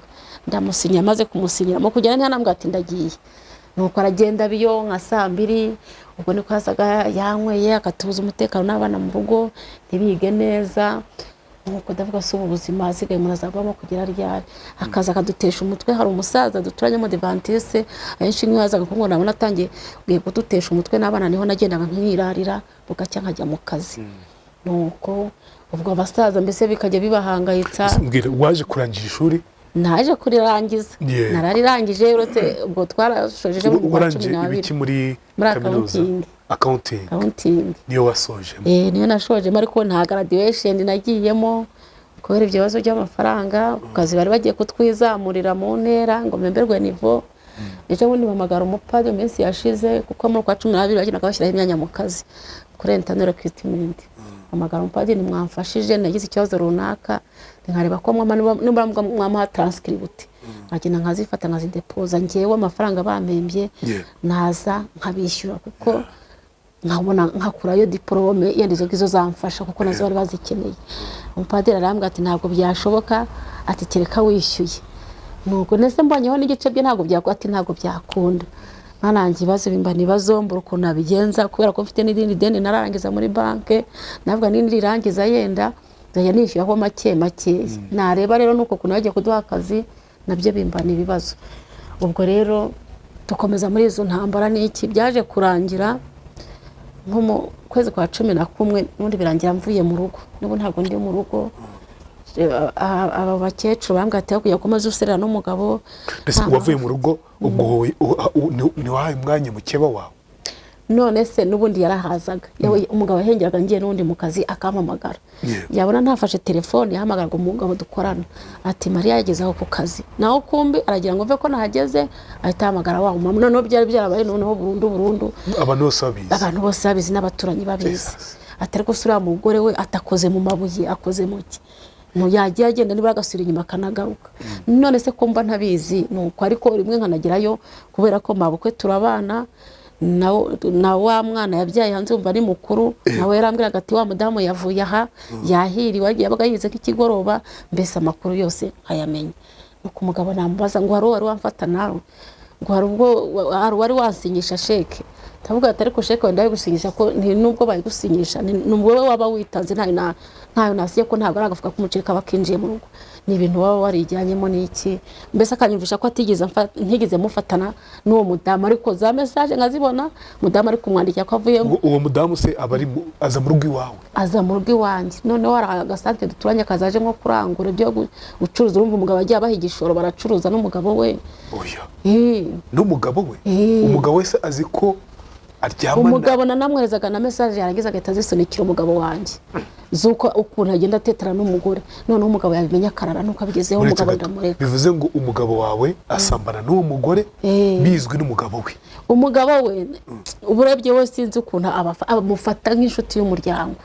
Ndamusinyira. Amaze kumusinyira, mu kugenda ntiyanambwira ati: "Ndagiye." Nuko aragenda biyo nka saa 2, ubwo niko yazaga yanyweye, akatubuza umutekano n'abana mu rugo ntibige neza. Nuko ndavuga: "Se ubu buzima hasigaye umuntu azavamo kugira ryari?" Akaza akadutesha umutwe. Hari umusaza duturanye w'umudivantiste, ahenshi niho yazaga, kuko ngo nabona atangiye ugiye kudutesha umutwe n'abana, niho nagendaga nkirarira, bugacya nkajya mu kazi. Nuko ubwo abasaza mbese bikajya bibahangayitsa. Mbwira, waje kurangira ishuri? Naje kurirangiza. Nararirangije, uretse ubwo twarashojeje mu kwa cumi Warangije n'abiri. ibiki muri Muri kaminuza? Accounting. Accounting. Accounting. Niyo wasojemo? Eh, niyo nashojemo, ariko nta graduation nagiyemo kubera ibyo bibazo by'amafaranga. Ku kazi bari bagiye kutwizamurira mu ntera ngo mpemberwe niveau. Ejo bundi mpamagara umupadiri mu minsi yashize, kuko muri kwa 12 bagendaga bashyiraho imyanya mu kazi kuri internal recruitment. Mpamagara umupadiri: "Mwamfashije, nagize ikibazo runaka, nkareba ko nimba mwamuha transcript, nkagenda nkazifata nkazidepoza, ngewe amafaranga bampembye naza nkabishyura, kuko nkabona nkakurayo diporome yenda izo ngizo zamfasha, kuko nazo bari bazikeneye." Umupadiri arambwira ati: "Ntabwo byashoboka," ati, "kereka wishyuye." Nuko ndetse mbonyeho n'igice bye, ntabwo byakunda, ati: "Ntabwo byakunda." Mwarangiye ibibazo bimba ibibazo, mbura ukuntu nabigenza, kubera ko mfite n'irindi deni nararangiza muri banke. Navuga nirirangiza yenda nzajya nishyuraho make makeya. Nareba rero nuko ukuntu bagiye kuduha akazi, nabyo bimbana ibibazo. Ubwo rero dukomeza muri izo ntambara n'iki, byaje kurangira nko mu kwezi kwa 11, n'ubundi birangira mvuye mu rugo. N'ubu ntabwo ndi mu rugo. Aba bakecuru bambwiye ati: "Aho kujya gukomeza userera n'umugabo." Mbese nta wavuye mu rugo ubwo ntiwahaye umwanya mukeba wawe? None se n'ubundi yarahazaga. Yewe, umugabo yahengeraga ngiye n'ubundi mu kazi akampamagara. Yabona ntafashe telefone, yahamagaraga umugabo dukorana ati: "Mariya yageze aho ku kazi." Naho kumbi aragira ngo mve ko nahageze, ahita ahamagara wa mama. Noneho byari byarabaye noneho burundu burundu. Abantu bose babizi? Abantu bose babizi n'abaturanyi babizi. Jesus. Ati: "Ariko se uriya mugore we atakoze mu mabuye, akoze mu ki? Yagiye agenda, niba agasubira inyuma akanagaruka." None se ko mba ntabizi? Nuko ariko rimwe nkanagerayo, kubera ko mabukwe turabana na wa mwana yabyaye hanze, wumva ari mukuru, nawe yarambwiraga ati: "Wa mudamu yavuye aha yahiriwe, yabaga yize nk'ikigoroba." Mbese amakuru yose nkayamenya. Nuko umugabo namubaza ngo hari uwo wari wamfata nawe, ngo hari ubwo hari uwari wansinyisha sheke. Ndavuga ati: "Ariko sheke wenda bayigusinyisha, ko nubwo bayigusinyisha ni wowe waba witanze, ntayo ntayo nasiye, ko ntabwo ari agafuka k'umuceri kaba kinjiye mu rugo, ni ibintu waba warijyanyemo n'iki." Mbese akanyumvisha ko atigeze ntigeze mufatana n'uwo mudamu, ariko za message nkazibona mudamu ari kumwandikira ko avuye. Uwo mudamu se aba ari aza mu rugo iwawe? Aza mu rugo iwanjye. Noneho hari agasante duturanye, kazaje nko kurangura ibyo gucuruza. Urumva umugabo agiye abaha igishoro, baracuruza n'umugabo we. Oya! N'umugabo we? Umugabo we se azi ko aryamana? Umugabo nanamwoherezaga na message, yarangiza agahita azisunikira umugabo wanjye z'uko ukuntu agenda atetana n'umugore. Noneho umugabo yabimenya akarara, nuko abigezeho Uretse umugabo gato, ndamureka. Bivuze ngo umugabo wawe asambana n'uwo mugore bizwi n'umugabo we? Umugabo we uburebye we sinzi ukuntu amufata nk'inshuti y'umuryango,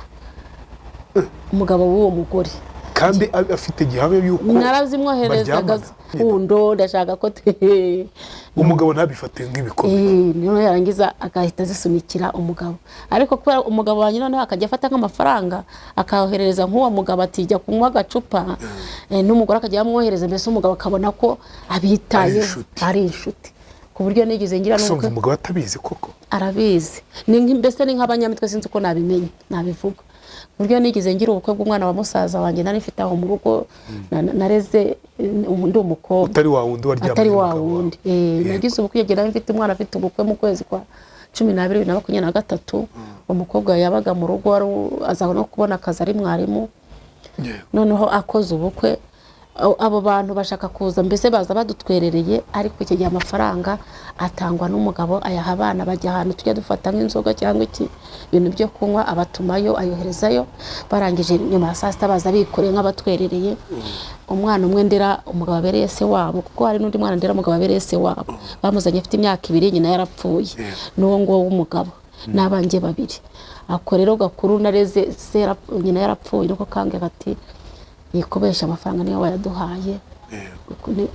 umugabo w'uwo mugore. Kandi afite gihamya y'uko Narazimwoherezaga. baryamana. Kundo ndashaka ko Umugabo ntabifate nk'ibikomeye. Noneho yarangiza agahita azisunikira umugabo. Ariko kubera umugabo wanjye, noneho akajya afata nk'amafaranga akayoherereza nk'uwo mugabo, ati jya kunywa agacupa. N'umugore akajya amwohereza, mbese umugabo akabona ko abitayeho. Ari inshuti. Ari inshuti, ku buryo nigeze ngira Ese n'ubukwe. umva umugabo atabizi koko? Arabizi. Mbese ni nk'abanyamitwe, sinzi uko nabimenya, nabivuga. Ku buryo nigeze ngira ubukwe bw'umwana wa musaza wanjye nari mfite aho mu rugo, nareze, ndi umukobwa. Utari wa wundi waryamanye Atari wa n'umugabo wawe. wundi. Nagize ubukwe igihe nari mfite umwana, afite ubukwe mu kwezi kwa 12 2023. Umukobwa yabaga mu rugo, aza no kubona akazi ari mwarimu. Noneho akoze ubukwe, abo bantu bashaka kuza, mbese baza badutwerereye. Ariko icyo gihe amafaranga atangwa n'umugabo, ayaha abana, bajya ahantu tujya dufata nk'inzoga cyangwa iki, ibintu byo kunywa, abatumayo, ayoherezayo. Barangije nyuma ya saa sita baza bikoreye nk'abatwerereye. Umwana umwe ndera, umugabo abereye se wabo, kuko hari n'undi mwana ndera umugabo abereye se wabo, bamuzanye afite imyaka 2, nyina yarapfuye, n'uwo nguwo w'umugabo n'abanjye babiri. Ako rero gakuru nareze se nyina yarapfuye, niko kange kati yikubesha amafaranga niyo wayaduhaye,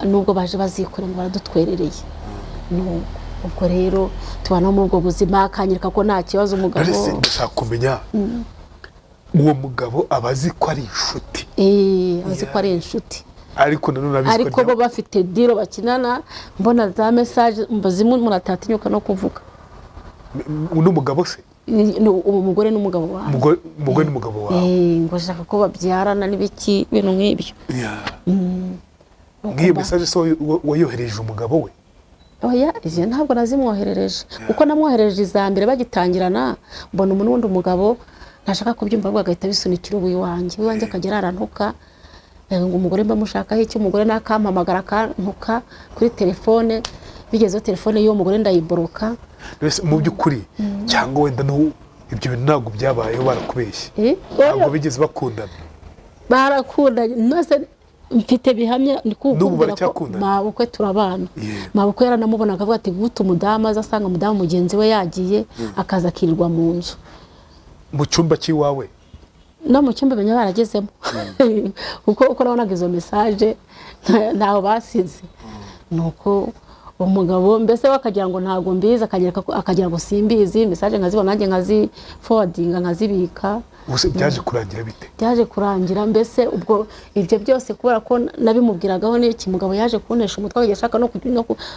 nubwo baje bazikore ngo baradutwerereye. Nuko ubwo rero tubana muri ubwo buzima, akanyereka ko nta kibazo umugabo. None se ndashaka kumenya, uwo mugabo aba azi ko ari inshuti? Azi ko ari inshuti. Ariko nanone abizi ko Ariko bo bafite deal bakinana. Mbona za message, mba zimwe umuntu atatinyuka no kuvuga. N'umugabo se? Ni uwo mugore n'umugabo wawe. Umugore n'umugabo wawe. Ngo ashaka ko babyarana n'ibiki, ibintu nk'ibyo. Nk'iyo message se wayohereje umugabo we? Oya, izo ntabwo nazimwoherereje, kuko namwoherereje iza mbere bagitangirana, mbona umuntu wundi, umugabo ntashaka kubyumva, ahubwo agahita abisunikira uwiwanjye. Uwiwanjye akajya ararantuka, ngo umugore mba mushakaho iki? Umugore nakampamagara akantuka kuri telefone. Bigezeho telefone y'uwo mugore ndayiboroka. Mbese mu by'ukuri, cyangwa wenda ibyo bintu ntabwo byabayeho, barakubeshye? Oya. Ntabwo bigeze bakundana? Barakundanye nose, mfite bihamya, ndi N'ubu kukubwira ko baracyakundana? Mabukwe turabana. Mabukwe yaranamubonaga, akavuga ati gute umudamu aza asanga umudamu mugenzi we yagiye, akaza akirirwa mu nzu? Mu cyumba cy'iwawe? No mu cyumba menya baragezemo, kuko uko nabonaga izo message ntaho basize. Nuko umugabo mbese we akagira ngo ntabwo mbizi, akagira ngo simbizi, message nkazibona nanjye nkaziforwardinga, nkazibika. Ubuse byaje kurangira bite? Byaje kurangira mbese ubwo ibyo byose, kubera ko nabimubwiragaho n'iki, mugabo yaje kuntesha umutwe, akajya ashaka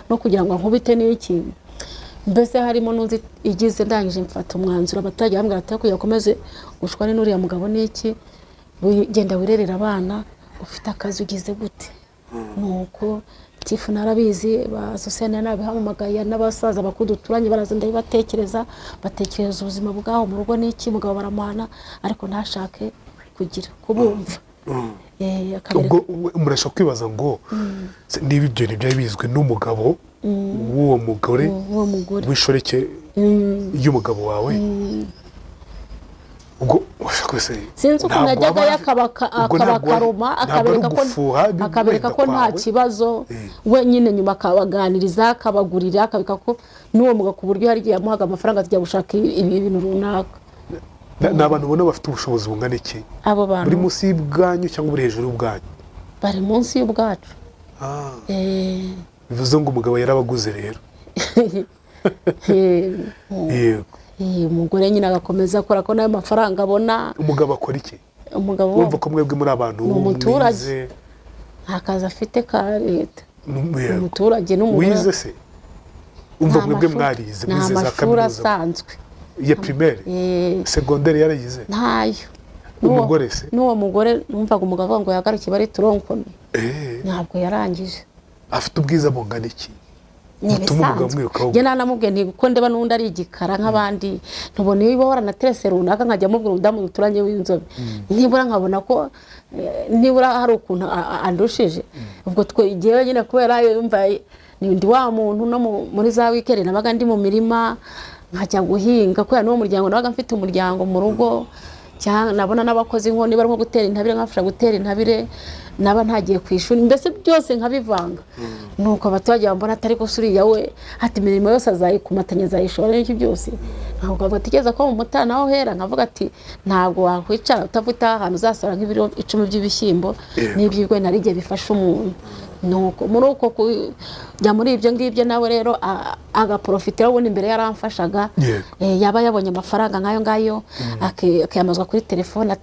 no kugira ngo ankubite n'iki, mbese harimo n'undi igize. Ndangije mfata umwanzuro, abaturage bambwira ati kugira ukomeze ushwane n'uriya mugabo n'iki, genda wirerere abana, ufite akazi, ugize gute. Nuko tifu narabizi, ba sosiyete nabihamagaye, n'abasaza bakuru duturanye baraza, ndabibatekereza, batekereza ubuzima bwaho mu rugo n'iki. Umugabo baramuhana, ariko ntashake kugira kubumva. Ubwo murashobora kwibaza ngo se niba ibyo bintu byari bizwi n'umugabo w'uwo mugore, uwo mugore w'inshoreke y'umugabo wawe, ubwo washaka wese Sinzi ukuntu ntabwo yajyagayo ubwo ntabwo akabakaruma, ntabwo ari akabereka ko ugufuha akabereka wenda ko nta kwawe. kibazo. We nyine nyuma akabaganiriza, akabagurira, akabika ko n'uwo mugabo, ku buryo hari igihe yamuhaga amafaranga tujya gushaka ibintu runaka. Ni abantu ubona bafite ubushobozi bungana iki? Abo bantu Buri munsi y'ubwanyu cyangwa buri hejuru y'ubwanyu? Bari munsi y'ubwacu. Bivuze ngo umugabo yarabaguze rero. Yego. Umugore nyine agakomeza akora ko n'ayo mafaranga abona. Umugabo akora iki? Umugabo Wumva ko mwebwe muri abantu Ni umuturage. mwize. Nta kazi afite ka leta. Yego. Umuturage n'umugore. Wize se? Umva, Nta mwebwe mashuri- mwarize, ni mwize za amashuri kaminuza? asanzwe. Ya primaire? Segonderi yarayize? Ntayo. Umugore se? N'uwo mugore numvaga umugabo avuga ngo yagarukiye bari tronc commun. Ntabwo yarangije. Afite ubwiza bungana iki Ni butuma umugabo ibisanzwe. amwirukaho? Njye nanamubwiye nti kuko ndeba n'undi ari igikara nk'abandi, ntubona iyo waranaterese runaka, nkajya mubwira umudamu duturanye w'inzobe, nibura nkabona ko nibura hari ukuntu andushije. Ubwo twe jyewe nyine kubera yumva ni ndi wa muntu no muri za weekend nabaga ndi mu mirima, nkajya guhinga kubera n'uwo muryango, nabaga mfite umuryango mu rugo. Cyangwa nabona n'abakozi nko niba ari nko gutera intabire, nkafasha gutera intabire, naba ntagiye ku ishuri, mbese byose nkabivanga. Nuko abaturage bambona atari ko uriya we ati imirimo yose azayikumatanya, azayishora n'iki byose. Ntabwo batekereza ko mu Mutara naho hera. Nkavuga ati ntabwo wakwicara utavuta ahantu uzasara nk'ibiro 10 by'ibishyimbo n'iby'ibigori, nari igihe bifasha umuntu. Nuko muri uko kujya muri ibyo ngibyo nawe rero agaprofitira. Ubundi imbere yaramfashaga. Yaba yabonye amafaranga nk'ayo ngayo, akayamazwa kuri telefone,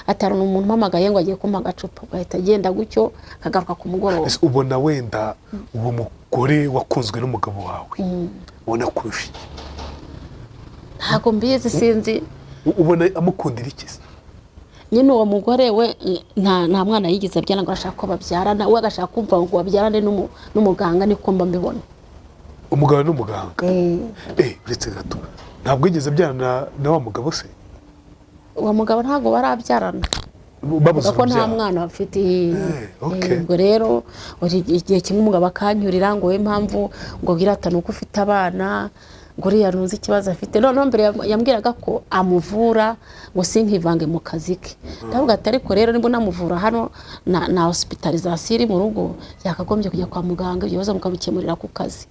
atari umuntu umpamagaye ngo agiye kumpa agacupa, agahita agenda gutyo akagaruka ku mugoroba. Ese ubona wenda uwo mugore wakunzwe n'umugabo wawe, ubona kurusha iki? Ntabwo mbizi, sinzi. Ubona amukundira iki se? Nyine uwo mugore we nta mwana yigeze abyara, ngo arashaka ko babyarana, we agashaka kumva ngo babyarane n'umuganga, niko mba mbibona. Umugabo n'umuganga? Uretse gato, ntabwo yigeze abyarana na wa mugabo se? Uwo mugabo ntabwo barabyarana. Babuze ko nta urubyaro. mwana bafite. Okay. Ubwo rero igihe kimwe umugabo akanyurira ngo we impamvu ngo wirata ni uko ufite abana, ngo uriya ntuzi ikibazo afite. Noneho mbere yambwiraga ko amuvura ngo sinkivange mu kazi ke. Ndavuga ati ariko rero niba unamuvura hano na hospitalisation iri mu rugo, yakagombye kujya kwa muganga, ibyo bibazo mukabikemurira ku kazi.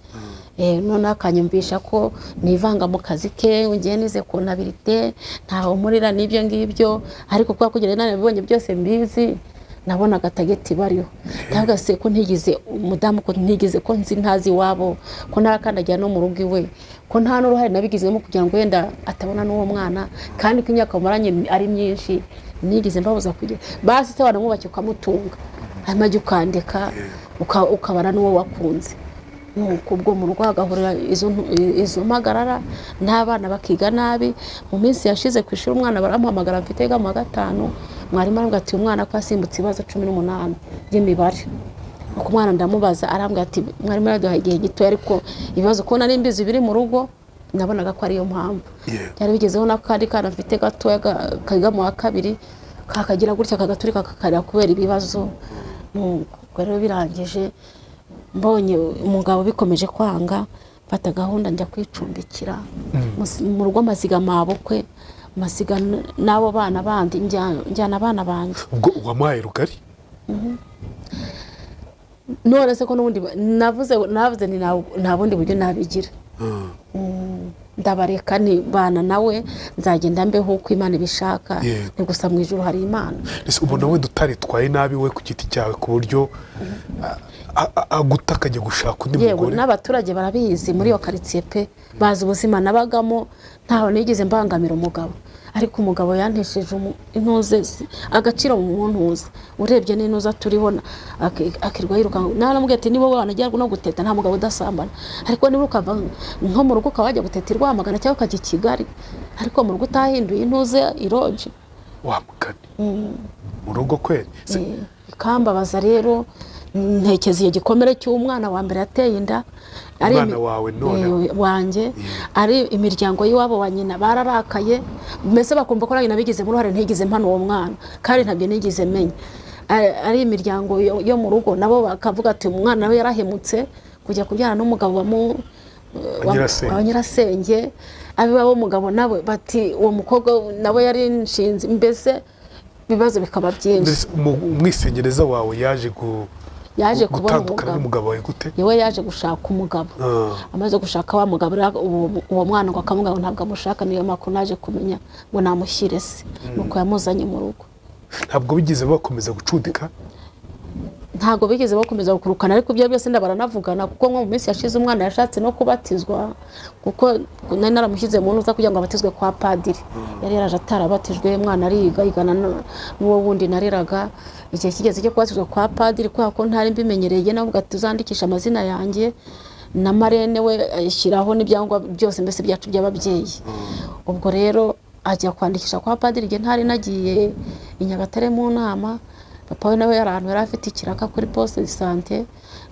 Noneho akanyumvisha ko nivanga mu kazi ke, ngiye nize comptabilité, ntaho murira n'ibyo ngibyo. Ariko kubera ko njye narabibonye byose mbizi, nabonaga tageti bariho. Ndavuga se ko ntigeze umudamu, ko ntigeze, ko nzi ntazi iwabo, ko ntarakandagira no mu rugo iwe, ko nta n'uruhare nabigizemo kugira ngo wenda atabona n'uwo mwana, kandi ko imyaka bamaranye ari myinshi, nigeze mbabuza kugira basi se wanamwubakiye ukamutunga, hanyuma ajya ukandika ukabana n'uwo wakunze. Nuko ubwo mu rugo hagahurira izo mpagarara n'abana bakiga nabi. Mu minsi yashize ku ishuri umwana baramuhamagara, mfite yiga mu wa gatanu, mwarimu arambwira ati umwana ko yasimbutse ibibazo 18 by'imibare. Uko umwana ndamubaza, arambwira ati mwarimu yaduhaye igihe gito, ariko ibibazo ko nari mbizi biri mu rugo, nabonaga ko ariyo mpamvu. Byari bigezeho n'akandi kana mfite gatoya kiga mu wa kabiri, kakagira gutya kagaturika kakarira kubera ibibazo. Nuko ubwo rero birangije, mbonye umugabo bikomeje kwanga, mfata gahunda njya kwicumbikira mu rugo, masiga mabukwe, masiga n'abo bana bandi, njyana abana banjye. Ubwo wamuhaye rugari? None se ko n'ubundi navuze nti nta bundi buryo nabigira. Ndabareka nibana nawe, nzagenda mbeho uko Imana ibishaka. Ni gusa mu ijuru hari Imana. Ese ubona wenda utaritwaye nabi we ku giti cyawe, ku buryo aguta akajya gushaka undi Yewe, mugore? n'abaturage barabizi muri iyo karitsiye pe, bazi ubuzima nabagamo, ntaho nigeze mbangamira umugabo. Ariko umugabo yantesheje intuze, agaciro mu ntuze. Urebye n'intuza turiho akirwa yiruka. Naramubwiye ati niba wanajya no guteta, nta mugabo udasambana, ariko niba ukava nko mu rugo ukaba wajya guteta i Rwamagana cyangwa ukajya i Kigali, ariko mu rugo utahinduye intuze iroje. Wa mugani mu rugo kweri? Bikambabaza rero, ntekeza iyo gikomere cy'umwana wa mbere yateye inda ari Umwana wawe noneho. Wanjye, ari imiryango y'iwabo wa nyina bararakaye, mbese bakumva ko nanjye nabigizemo uruhare, ntigeze mpana uwo mwana kandi ntabyo nigeze menya. Ari imiryango yo mu rugo nabo bakavuga ati umwana we yarahemutse kujya kubyara n'umugabo Wa nyirasenge. wa nyirasenge. Ab'iwabo w'umugabo nawe bati uwo mukobwa nawe yari inshinzi, mbese ibibazo bikaba byinshi. Mbese umwisengereza wawe yaje Yaje kubona gutandukana umugabo. n'umugabo wawe gute? Yewe, yaje gushaka umugabo. Amaze gushaka wa mugabo rero, uwo mwana ngo akamubwira ngo ntabwo amushaka. Niyo makuru naje kumenya, ngo namushyire se, nuko yamuzanye mu rugo. Ntabwo bigeze bakomeza gucudika? Ntabwo bigeze bakomeza gukurukana, ariko ibyo byose ndabaranavugana, kuko nko mu minsi yashize umwana yashatse no kubatizwa, kuko nari naramushyize mu ntuza kugira ngo abatizwe kwa padiri. Yari yaraje atarabatijwe, umwana ariga, yigana n'uwo wundi nareraga. Igihe kigeze cyo kubatizwa kwa padiri, kubera ko ntari mbimenyereye, navuga ati uzandikisha amazina yanjye na marene we, ashyiraho n'ibyangombwa byose mbese byacu by'ababyeyi. Ubwo rero ajya kwandikisha kwa padiri, igihe ntari nagiye i Nyagatare mu nama. Papa we nawe yari ahantu yari afite ikiraka kuri poste de santé.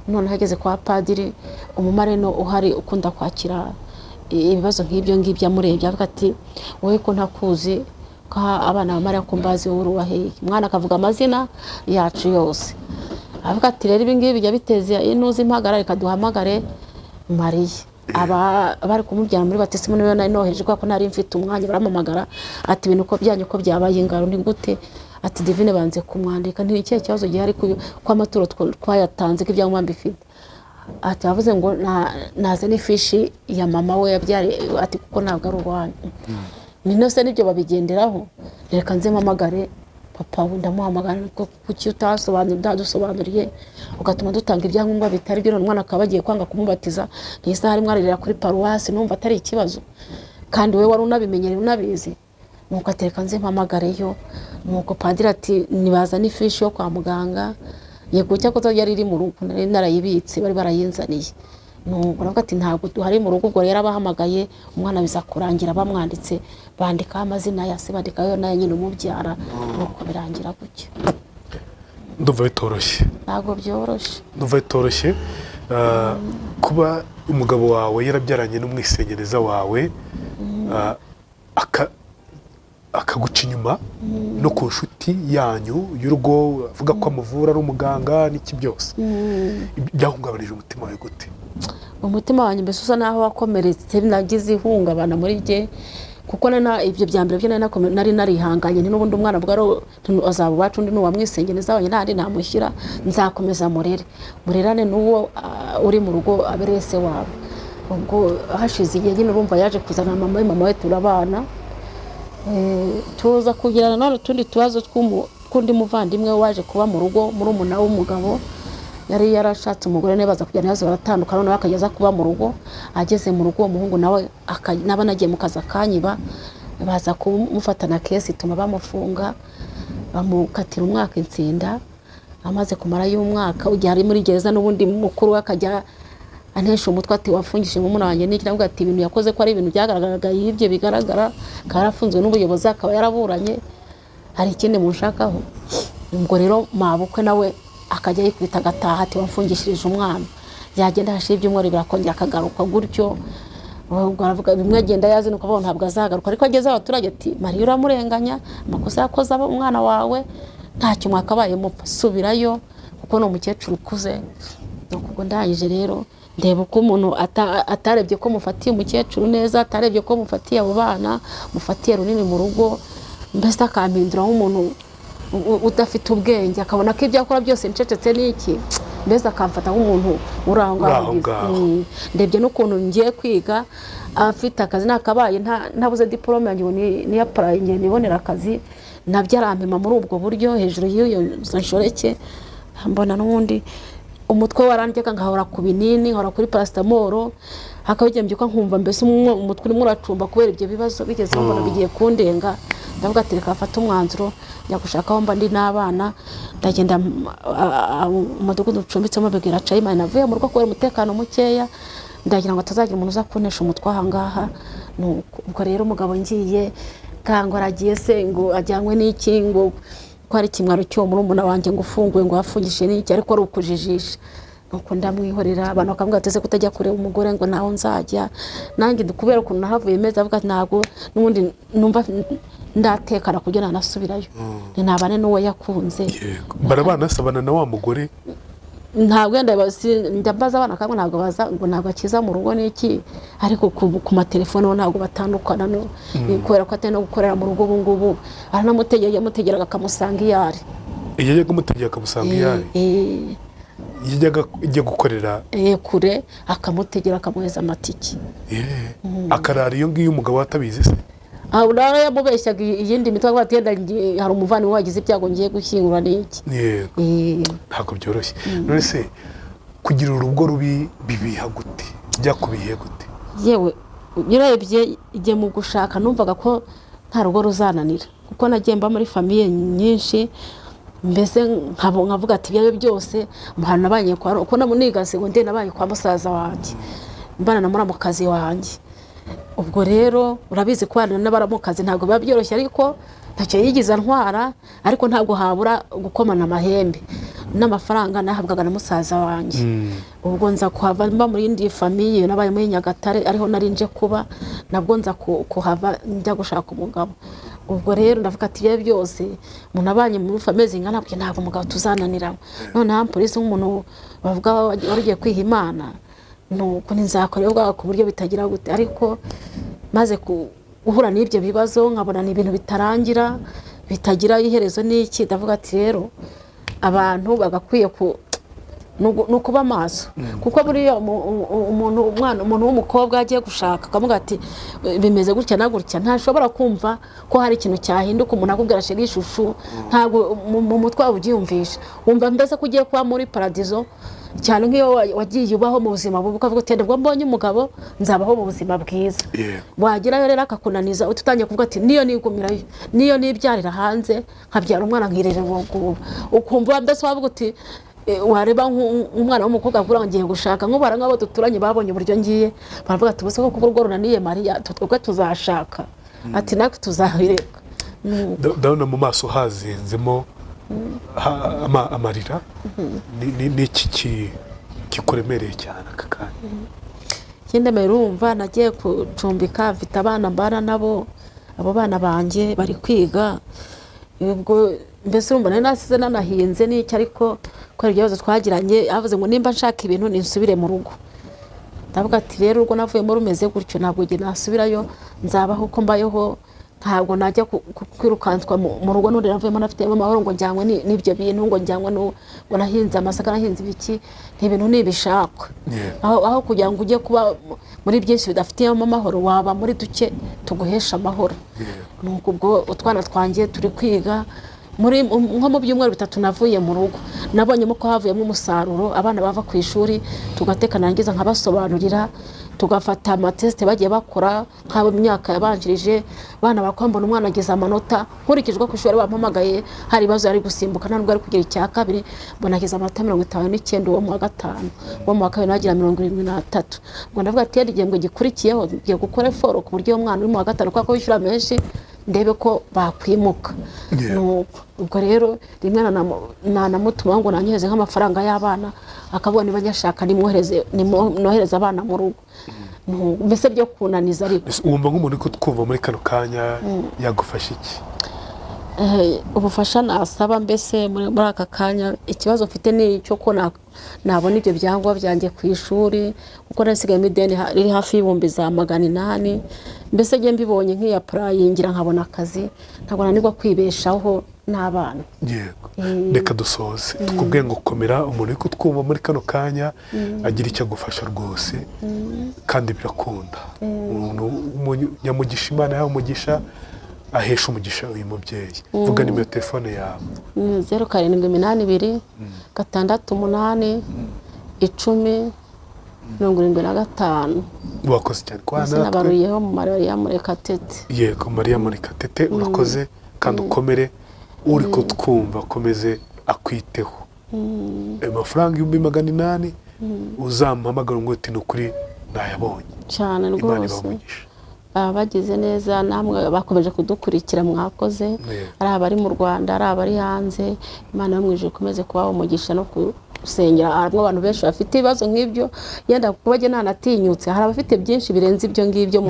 Noneho ageze kwa padiri, umumareno uhari ukunda kwakira ibibazo nk'ibyo ngibyo amurebye avuga ati wowe ko ntakuzi, ko abana ba Mariya ko mbazi, wowe uri uwaheye? Umwana akavuga amazina yacu yose, avuga ati rero ibi ngibi bijya biteza intuzi impagarara, reka duhamagare Mariya. Aba bari kumubyara muri batisimu niwe nari noheje, kubera ko nari mfite umwanya. Barampamagara ati ibintu uko byanyu ko byabaye ingaro ni gute? Ati Divine banze kumwandika. Ni ikihe kibazo gihari ko amaturo twayatanze, ko ibyangombwa mbifite? Ati bavuze ngo nazane ifishi ya mama we yabyariye, ati kuko ntabwo ari uwanyu. Ni nose nibyo babigenderaho, reka nze mpamagare papa we. Ndamuhamagara ko kuki utasobanuriye, utadusobanuriye, ugatuma dutanga ibyangombwa bitari byo, none umwana akaba bagiye kwanga kumubatiza, ni isaha rimwe aririra kuri paruwasi, numva atari ikibazo kandi wowe wari unabimenyereye unabizi. Nuko atereka nze mpamagareyo. Nuko padiri ati nibaza n'ifishi yo kwa muganga. Yego, cyakoze yari iri mu rugo, nari narayibitse, bari barayinzaniye. Nuko aravuga ati ntabwo duhari mu rugo. Ubwo rero abahamagaye umwana biza kurangira bamwanditse, bandikaho amazina ya se, bandikaho n'aya nyina umubyara, nuko birangira gutyo. Ndumva bitoroshye. Ntabwo byoroshye. Ndumva bitoroshye. Kuba umugabo wawe yarabyaranye n'umwisengereza wawe, akaguca inyuma no ku nshuti yanyu y'urugo, avuga ko amuvura, ari umuganga n'iki byose, byahungabanije umutima wawe gute? Umutima wanjye mbese usa naho wakomeretse, nagize ihungabana muri jye, kuko ibyo bya mbere byo nari narihanganye, nti n'ubundi umwana bwo azaba uwacu, undi ni uwamwisengereza wanjye, nta handi namushyira, nzakomeza murere, murerane n'uwo uri mu rugo abereye se wabo. Ubwo hashize igihe nyine, urumva yaje kuzana mama we, mama we turabana. Tuza kugirana none utundi tubazo tw'undi muvandimwe waje kuba mu rugo, murumuna w'umugabo. Yari yarashatse umugore nawe, baza kujyana ibibazo, baratandukana, noneho akajya aza kuba mu rugo. Ageze mu rugo, uwo muhungu nawe naba nagiye mu kazi akanyiba, baza kumufatana case ituma bamufunga, bamukatira umwaka insinda. Amaze kumarayo umwaka, igihe ari muri gereza, n'ubundi mukuru we akajya antesha umutwe ati wafungishije murumuna wanjye n'iki? Navuga ati ibintu yakoze ko ari ibintu byagaragaraga, yibye bigaragara, akaba yarafunzwe n'ubuyobozi, akaba yaraburanye, hari ikindi munshakaho? Ubwo rero mabukwe nawe akajya yikubita agataha ati wamfungishirije umwana. Yagenda, hashira ibyumweru birakongera akagaruka gutyo. Ubwo aravuga bimwe, agenda yazinuka avuga ngo ntabwo azagaruka, ariko ageze abaturage ati Mariya uramurenganya, amakosa yakoze aba umwana wawe ntacyo mwakabaye mupfa, subirayo kuko ni umukecuru ukuze. Nuko ubwo ndangije rero ndeba uko umuntu atarebye ko mufatiye umukecuru neza, atarebye ko mufatiye abo bana, mufatiye runini mu rugo, mbese akampindura nk'umuntu udafite ubwenge, akabona ko ibyo akora byose ncecetse n'iki, mbese akamfata nk'umuntu uri aho Uri ngaho. aho ngaho. Ndebye n'ukuntu ngiye kwiga afite akazi, nakabaye ntabuze diporome yanjye ngo niya-applyinge ngiye nibonera akazi, nabyo arampima muri ubwo buryo. Hejuru y'iyo nshoreke mbona n'ubundi umutwe warandyaga, nkahora ku binini, nkahora kuri paracetamol, hakaba igihe mbyuka nkumva mbese umutwe urimo uracumba kubera ibyo bibazo. Bigeze mbona bigiye kundenga, ndavuga ati reka mfate umwanzuro, njya gushaka aho mba ndi n'abana. Ndagenda umudugudu ncumbitsemo mbibwira Cayimani, navuye mu rugo kubera umutekano mukeya, ndagira ngo atazagira umuntu uza kuntesha umutwe aha ngaha. Nuko ubwo rero umugabo ngiye ngango aragiye se ngo ajyanywe n'iki, ngo ko ari ikimwaro cy'uwo murumuna wanjye ngo ufunguye, ngo wafungishije n'iki, ariko ari ukujijisha. Nuko ndamwihorera. Abantu bakambwira ati ese kutajya kureba umugore? Ngo ntaho nzajya nanjye kubera ukuntu nahavuye meze, avuga ati ntabwo n'ubundi numva ndatekana kugira ngo nanasubirayo, ntabane n'uwo yakunze. Yego, barabana, sabana na wa mugore? Ntabwo wenda njya mbaza abana kamwe, ntabwo baza ngo ntabwo akiza mu rugo n'iki, ariko ku matelefone bo ntabwo batandukana, no kubera ko atari no gukorera mu rugo ubu ngubu, aranamutegera, yamutegeraga akamusanga iyo ari. Iyo yajyaga amutegera akamusanga iyo ari? Eh. Iyo yajyaga ijya gukorera kure, akamutegera, akamuheza amatike. Akarara iyo ngiyo umugabo we atabizi se? Aho nawe yamubeshyaga iyindi mitwe, avuga ati yenda hari umuvandimwe wagize ibyago ngiye gushyingura n'iki. Yego. Ntabwo byoroshye. None se kugira urugo rubi bibiha gute, byakubihiye gute? Yewe, urebye igihe mu gushaka numvaga ko nta rugo ruzananira, kuko nagiye mba muri famille nyinshi, mbese nkavuga ati ibyo ari byo byose mpana nabanye kwa kuko niga segonderi nabanye kwa musaza wanjye, mbana na muramukazi wanjye. Ubwo rero urabizi kubana n'abaramukazi ntabwo biba byoroshye, ariko ntacyo yigeze antwara, ariko ntabwo habura gukomana amahembe n'amafaranga nahabwaga na musaza wanjye. Ubwo nza kuhava mba muri yindi famille nabaye muri Nyagatare, ariho nari nje kuba, nabwo nza kuhava njya gushaka umugabo. Ubwo rero ndavuga ati ibyo byose umuntu abanye muri famille zingana gutya, ntabwo umugabo tuzananira. Noneho polisi nk'umuntu bavuga wari ugiye kwiha Imana. Nuko nzakora iyo bwabaga ku buryo bitagira gute. Ariko maze guhura n'ibyo bibazo, nkabona ni ibintu bitarangira, bitagira iherezo n'iki, ndavuga ati rero abantu bagakwiye ku ni ukuba maso, kuko buriya umuntu, umwana, umuntu w'umukobwa agiye gushaka, akavuga ati bimeze gutya na gutya, ntashobora kumva ko hari ikintu cyahinduka. Umuntu akubwira chéri, chouchou, ntabwo mu mutwe wawe ubyiyumvisha, wumva mbese ko ugiye kuba muri paradizo, cyane nk'iyo wagiye ubaho mu buzima bubi, ukavuga uti nibwo mbonye umugabo nzabaho mu buzima bwiza. Wagerayo rero akakunaniza, utangiye kuvuga ati niyo nigumirayo, niyo nibyarira hanze nkabyara umwana nkirerera uwo nguwo, ukumva mbese wavuga uti wareba nk'umwana w'umukobwa avuga ngo ngiye gushaka, nk'ubu hari nk'abo duturanye babonye uburyo ngiye, baravuga ati ubuse koko urugo runaniye Mariya, twebwe tuzashaka? Ati natwe tuzabireka. Ndabona mu maso hazinzemo amarira. Ni iki kikuremereye cyane aka kanya? Ikindi urumva nagiye gucumbika mfite abana mbana nabo, abo bana banjye bari kwiga. Ubwo mbese urumva nari nasize nanahinze n'icyo, ariko kubera ibibazo twagiranye yavuze ngo nimba nshaka ibintu ninsubire mu rugo. Ndavuga ati rero urwo navuyemo rumeze gutyo, ntabwo njye nasubirayo, nzabaho uko mbayeho, ntabwo najya kwirukanswa mu rugo n'undi navuyemo nafitemo amahoro, ngo njyanywe n'ibyo bintu, ngo njyanywe ngo nahinze amasaka, nahinze ibiki, ni ibintu nibishakwa. Aho kugira ngo ujye kuba muri byinshi bidafitiyemo amahoro, waba muri duke tuguhesha amahoro. Nuko ubwo utwana twanjye turi kwiga, muri nko mu byumweru 3 navuye mu rugo, nabonyemo ko havuyemo umusaruro. Abana bava ku ishuri tugateka, narangiza nkabasobanurira, tugafata amatesite bagiye bakora nk'abo mu myaka yabanjirije. Abana bakora, mbona umwana agize amanota, nkurikije uko ku ishuri bampamagaye hari ibibazo yari gusimbuka, nta nubwo ari kugira icya kabiri, mbona agize amanota 59 uwo mu wa gatanu, uwo mu wa kabiri nagira 73. Ubwo ndavuga ati yenda igihembwe gikurikiyeho ngiye gukora effort ku buryo uwo mwana uri mu wa gatanu, kubera ko wishyura menshi, ndebe ko bakwimuka. Nuko ubwo rero rimwe nanamutuma ngo nanyohereze nk'amafaranga y'abana, akavuga niba nyashaka nimwohereze, nohereze abana mu rugo. Mbese byo kunaniza ariko. Ese wumva nk'umuntu uri kutwumva muri kano kanya yagufasha iki? Ubufasha nasaba mbese muri aka kanya, ikibazo mfite ni icyo ko nabona ibyo byangombwa byanjye ku ishuri, kuko nasigayemo ideni riri hafi y'ibihumbi za 800. Mbese njye mbibonye nk'iyapplyingira nkabona akazi, ntabwo nanirwa kwibeshaho n'abana. Yego, reka dusoze tukubwiye ngo komera. Umuntu uri kutwumva muri kano kanya agira icyo agufasha rwose, kandi birakunda. Umuntu w'umunyamugisha, Imana yaha umugisha, ahesha umugisha uyu mubyeyi. Vuga nimero telefone yawe. 0782 68 10 75. Wakoze cyane kubana natwe. Sinabaruyeho mu Mariya Murekatete. Yego, Mariya Murekatete, urakoze kandi ukomere. Uri kutwumva akomeze akwiteho. Ayo mafaranga 800,000, uzamuhamagara ngo uti ni ukuri nayabonye. Cyane. Imana Rwose. ibahe umugisha. Baba bagize neza, namwe bakomeje kudukurikira, mwakoze. Ari abari mu Rwanda, ari abari hanze, Imana yo mu ijuru ikomeze kubaha umugisha no gusengera. Harimo abantu benshi bafite ibibazo nk'ibyo, yenda kuba njye ntanatinyutse, hari abafite byinshi birenze ibyo ngibyo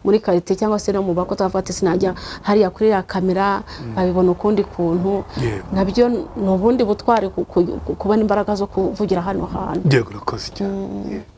muri karitsiye cyangwa se no mu bako, tukavuga ati sinajya hariya kuri ya kamera, babibona ukundi kuntu. Nabyo ni ubundi butwari kubona imbaraga zo kuvugira hano hantu. Yego, urakoze cyane. Yego.